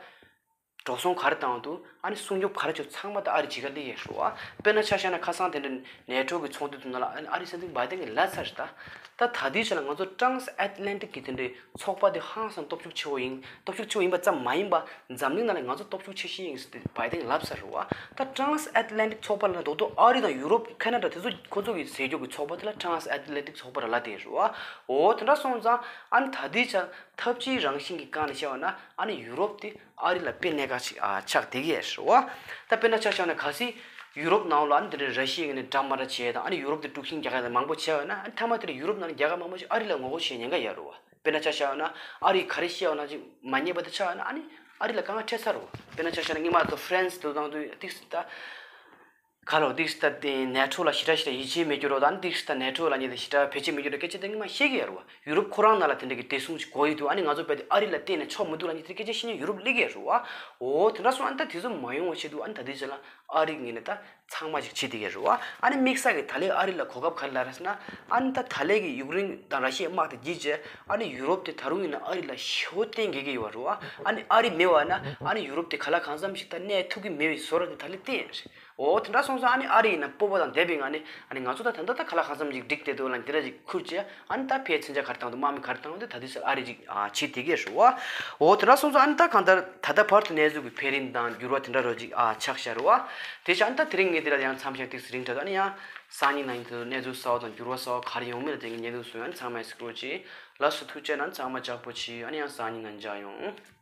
འགྲོ་སོང་ག་རེ་བཏང་འདུག་ཨ་ནི་སྲུང་སྐྱོབ་ག་རེ་བྱས་ཚང་མ་ད་ཨ་རི་བྱེད་ག་སླེབས་ཡོད་རེད་བ། དཔེར་ན་ཆ་བཞག་ན་ཁ་སང་དེ་འདྲ་ནེ་ཊོ་གི་ཚོགས་འདུ་དེ་ནང་ལ་ཨ་ནི་ཨ་རིའི་སྲིད་འཛིན་བྷའི་ཏན་གྱིས་ལབ་ཚར་རེད། ད་ད་ལྟའི་ཆ་ལ་ང་ཚོ་ཊ་རན་སི་ཨེཊ་ལན་ཊིག་གི་དེ་འདྲའི་ཚོགས་པ་དེ་ཧང་སང་སྟོབས་ཤུགས་ཆེ་བོ་ཡིན། སྟོབས་ཤུགས་ཆེ་བོ་ཡིན་པ་ཙམ་མ་ཡིན་པ། འཛམ་གླིང་ནང་ལ་ང་ཚོ་སྟོབས་ཤུགས་ཆེ་ཤོས་ཡིན་ཟེར་ཏེ་བྷའི་ཏན་གྱིས་ལབ་ཚར་རེད་བ། ད་ཊ་རན་སི་ཨེཊ་ལན་ཊིག་ཚོགས་པ་ལབ་ན་རྡོག་རྡོག་ཨ་རི་དང་ཡུ་རོབ། ཁེ་ན་ཌ། དེ་ཚོ་ཁོ་ཚོ་གི་ཟེར་རྒྱུ་གི་ཚོགས་པ་དེ་ལ་ཊ་རན་སི་ཨེཊ་ལན་ཊིག་ཚོགས་པ་ར་ལབ་བསྡད་ཡོད་རེད་བ། འོ་དེ་འདྲ་སོང་ཙང་ཨ་ནི་ད་ལྟའི་ཆར་འཐབ་ཇུས་རང་བཞིན་གྱི་སྒང་ནས་བཤད་པ་ན་ཨ་ནི་ཡུ་རོབ་དེ་ཨ་རི་ལ་དཔེ་གནད་འགག་ཅིག་ཨ་ཆགས་བསྡད་ཀྱི་ཡོད་རེད་བ། ད་དཔེར་ན་ཆ་བཞག་ན་གལ་སྲིད་ཡུ་རོབ་ནང་ལ་ཨ་ནི་དེ་འདྲའི་ར་ཤི་ཡའི་ངོས་ནས་འདྲ་མ་འདྲ་བྱས་དང་། ཨ་ནི་ཡུ་རོབ་དེ་དཀྲུག་ཤིང་རྒྱག་ཡ་དང་མང་པོ་བྱས་པ་ན། ཨ་ནི་མཐའ་མ་དེར་ཡུ་རོབ་ནང་ལ་རྒྱལ་ཁབ་མང་པོ་ཞིག་ཨ་རི་ལ་ངོ་རྒོལ་བྱེད་ཉེན་ཁ་ཡོད་རེད་བ། དཔེར་ན་ཆ་བཞག་ན་ཨ་རིས་ག་རེ་བཤད་པ་ནང་བཞིན་མ་ཉན་པ་དེ་ཆགས་ན་ཨ་ནི་ཨ་རི་ལ་དཀའ་ངལ་འཕྲད་ཚར་རེད་བ། དཔེར་ན་ཆ་བཞག་ན་སྔོན་མ་ཚོ་ཧྥ་རན་སི་དེ་དང་དུ་ཏིག་སི་ད། ག་ལོ་ཏིག་སི་ད་དེ་ནེ་ཊོ་ལ་ཞེ་དྲག་ཞེ་དྲག་ཡིད་ཆེས་མེད་རྒྱུ་རེད་བ། ད་ནི་ཏིག་སི་ད་ནེ་ཊོ་ལབ་མཁན་དེ་ཞེ་དྲག་བེད་སྤྱོད་མེད་རྒྱུ་རེད་སྐད་ཆ་དེ་སྔོན་མ་བཤད་ཀྱི་ཡོད་རེད་བ། ཡུ་རོབ་ཁོ་རང་ནང་ལ་དེ་འདྲ་གི་བདེ་སྲུང་ཞིག་དགོས་ཀྱི་འདུག་ཨ་ནི་ང་ཚོ་རྦད་དེ་ཨ་རི་ལ་བརྟེན་ནས་ཆོག་མི་འདུག་ལབ་མཁན་དེ་སྐད་ཆ་བཤད་མཁན་ཡུ་རོབ་སླེབས་ཀྱི་ཡོད་རེད་བ། འོ་དེ་འདྲ་སོང་ཨ་ནི་ད་དེ་ཚོ་མ་ཡོང་བ་ཆེད་དུ་ཨ་ནི་ད་ལྟའི་ཆ་ལ་ཨ་རི་ངོས་ནས་ད་ཚང་མ་ཞིག་བྱེད་བསྡད་ཀྱི་རེད་བ། ཨ་ནི་དམིགས་བསལ་གྱི་ད་ལན་ཨ་རི་ལ་གོ་སྐབས་ག་རེ་ལབ་རེད་ཟེར་ན། ཨ་ནི་ད་ད་ལན་གྱི་ཡུཀ་རེན་དང་ར་ཤི་ཡའི་དམག་དེ་བརྒྱུད་བྱས་ཨ་ནི་ཡུ་རོབ་དེ་ད་རུང་ཡིན་ན་ཨ་རི་ལ་ཞེ་པོ་བརྟེན་དགོས་ཀྱི་ཡོད་རེད་བ། ཨ་ནི་ཨ་རི་མེད་པ་ན་ཨ་ནི་ཡུ་རོབ་དེ་ག་ལ་གང་འཚམ་ཞིག་ད་གནས་ཐུབ་ཀྱི་མེད་པའི་བཟོ་འདྲ་དེ་ད་ལན་བསྟན་ཡོད་རེད། འོ་དེ་འདྲ་སོང་ཙང་ཨ་ནི་ཨ་རི་ཡིན་ན་སྤོབས་པ་དང་ལྡན་པའི་ངང་ནས་ཨ་ནི་ང་ཚོ་ད་ད་ལྟ་ད་ག་ལ་གང་འཚམ་ཞིག་འགྲིག་བསྡད་འདུག་ལབ་དེ་འདྲ་ཞིག་ཁུར་བྱས་ཨ་ནི་ད་ཕར་མཚོན་ཆ་ག་རེ་བཏང་འདུག་དམག་མི་ག་རེ་བཏང་འདུག་ད་དུས་ཚོད་ཨ་རི་ཅིག་ཨ་བྱེད་བསྡད་ཀྱི་རེད་བ། འོ་དེ་འདྲ་སོང་ཙང་ཨ་ནི་ད་གང་ལྟར་ད་ལྟ་བར་དུ་གནས་ཚུལ་གྱི་འཕེལ་རིམ་དང་འགྱུར་བ་དེ་འདྲ་རོ་ཅིག་ཨ་ཆགས་བཞག་རེད་བ། དེ་ཆ་ཨ་ནི་ད་དེ་རིང་ངས་འདི་ལ་ཡང་མཚམས་བཞག་ཏིག་སི་རིང་དྲགས་འདུག་ཨ་ནི་ཡང་སང་ཉིན་གནངས་ཉིན་དུ་གནས་ཚུལ་གསར་བ་དང་འགྱུར་བ་གསར་བ་ག་རེ་ཡོང་མིན་ལ་དེ་ངས་ཉན་འདུག་སོང་། ཨ་ནི་ཚང་མས་གཟིགས་རོགས་གྱིས། ལགས་སོ་ཐུགས་རྗེ་གནང་། ཚང་མ་ཅག་པོ་གྱིས། ཨ་ནི་ཡང་སང་ཉིན་ནང་མཇལ་ཡོང་།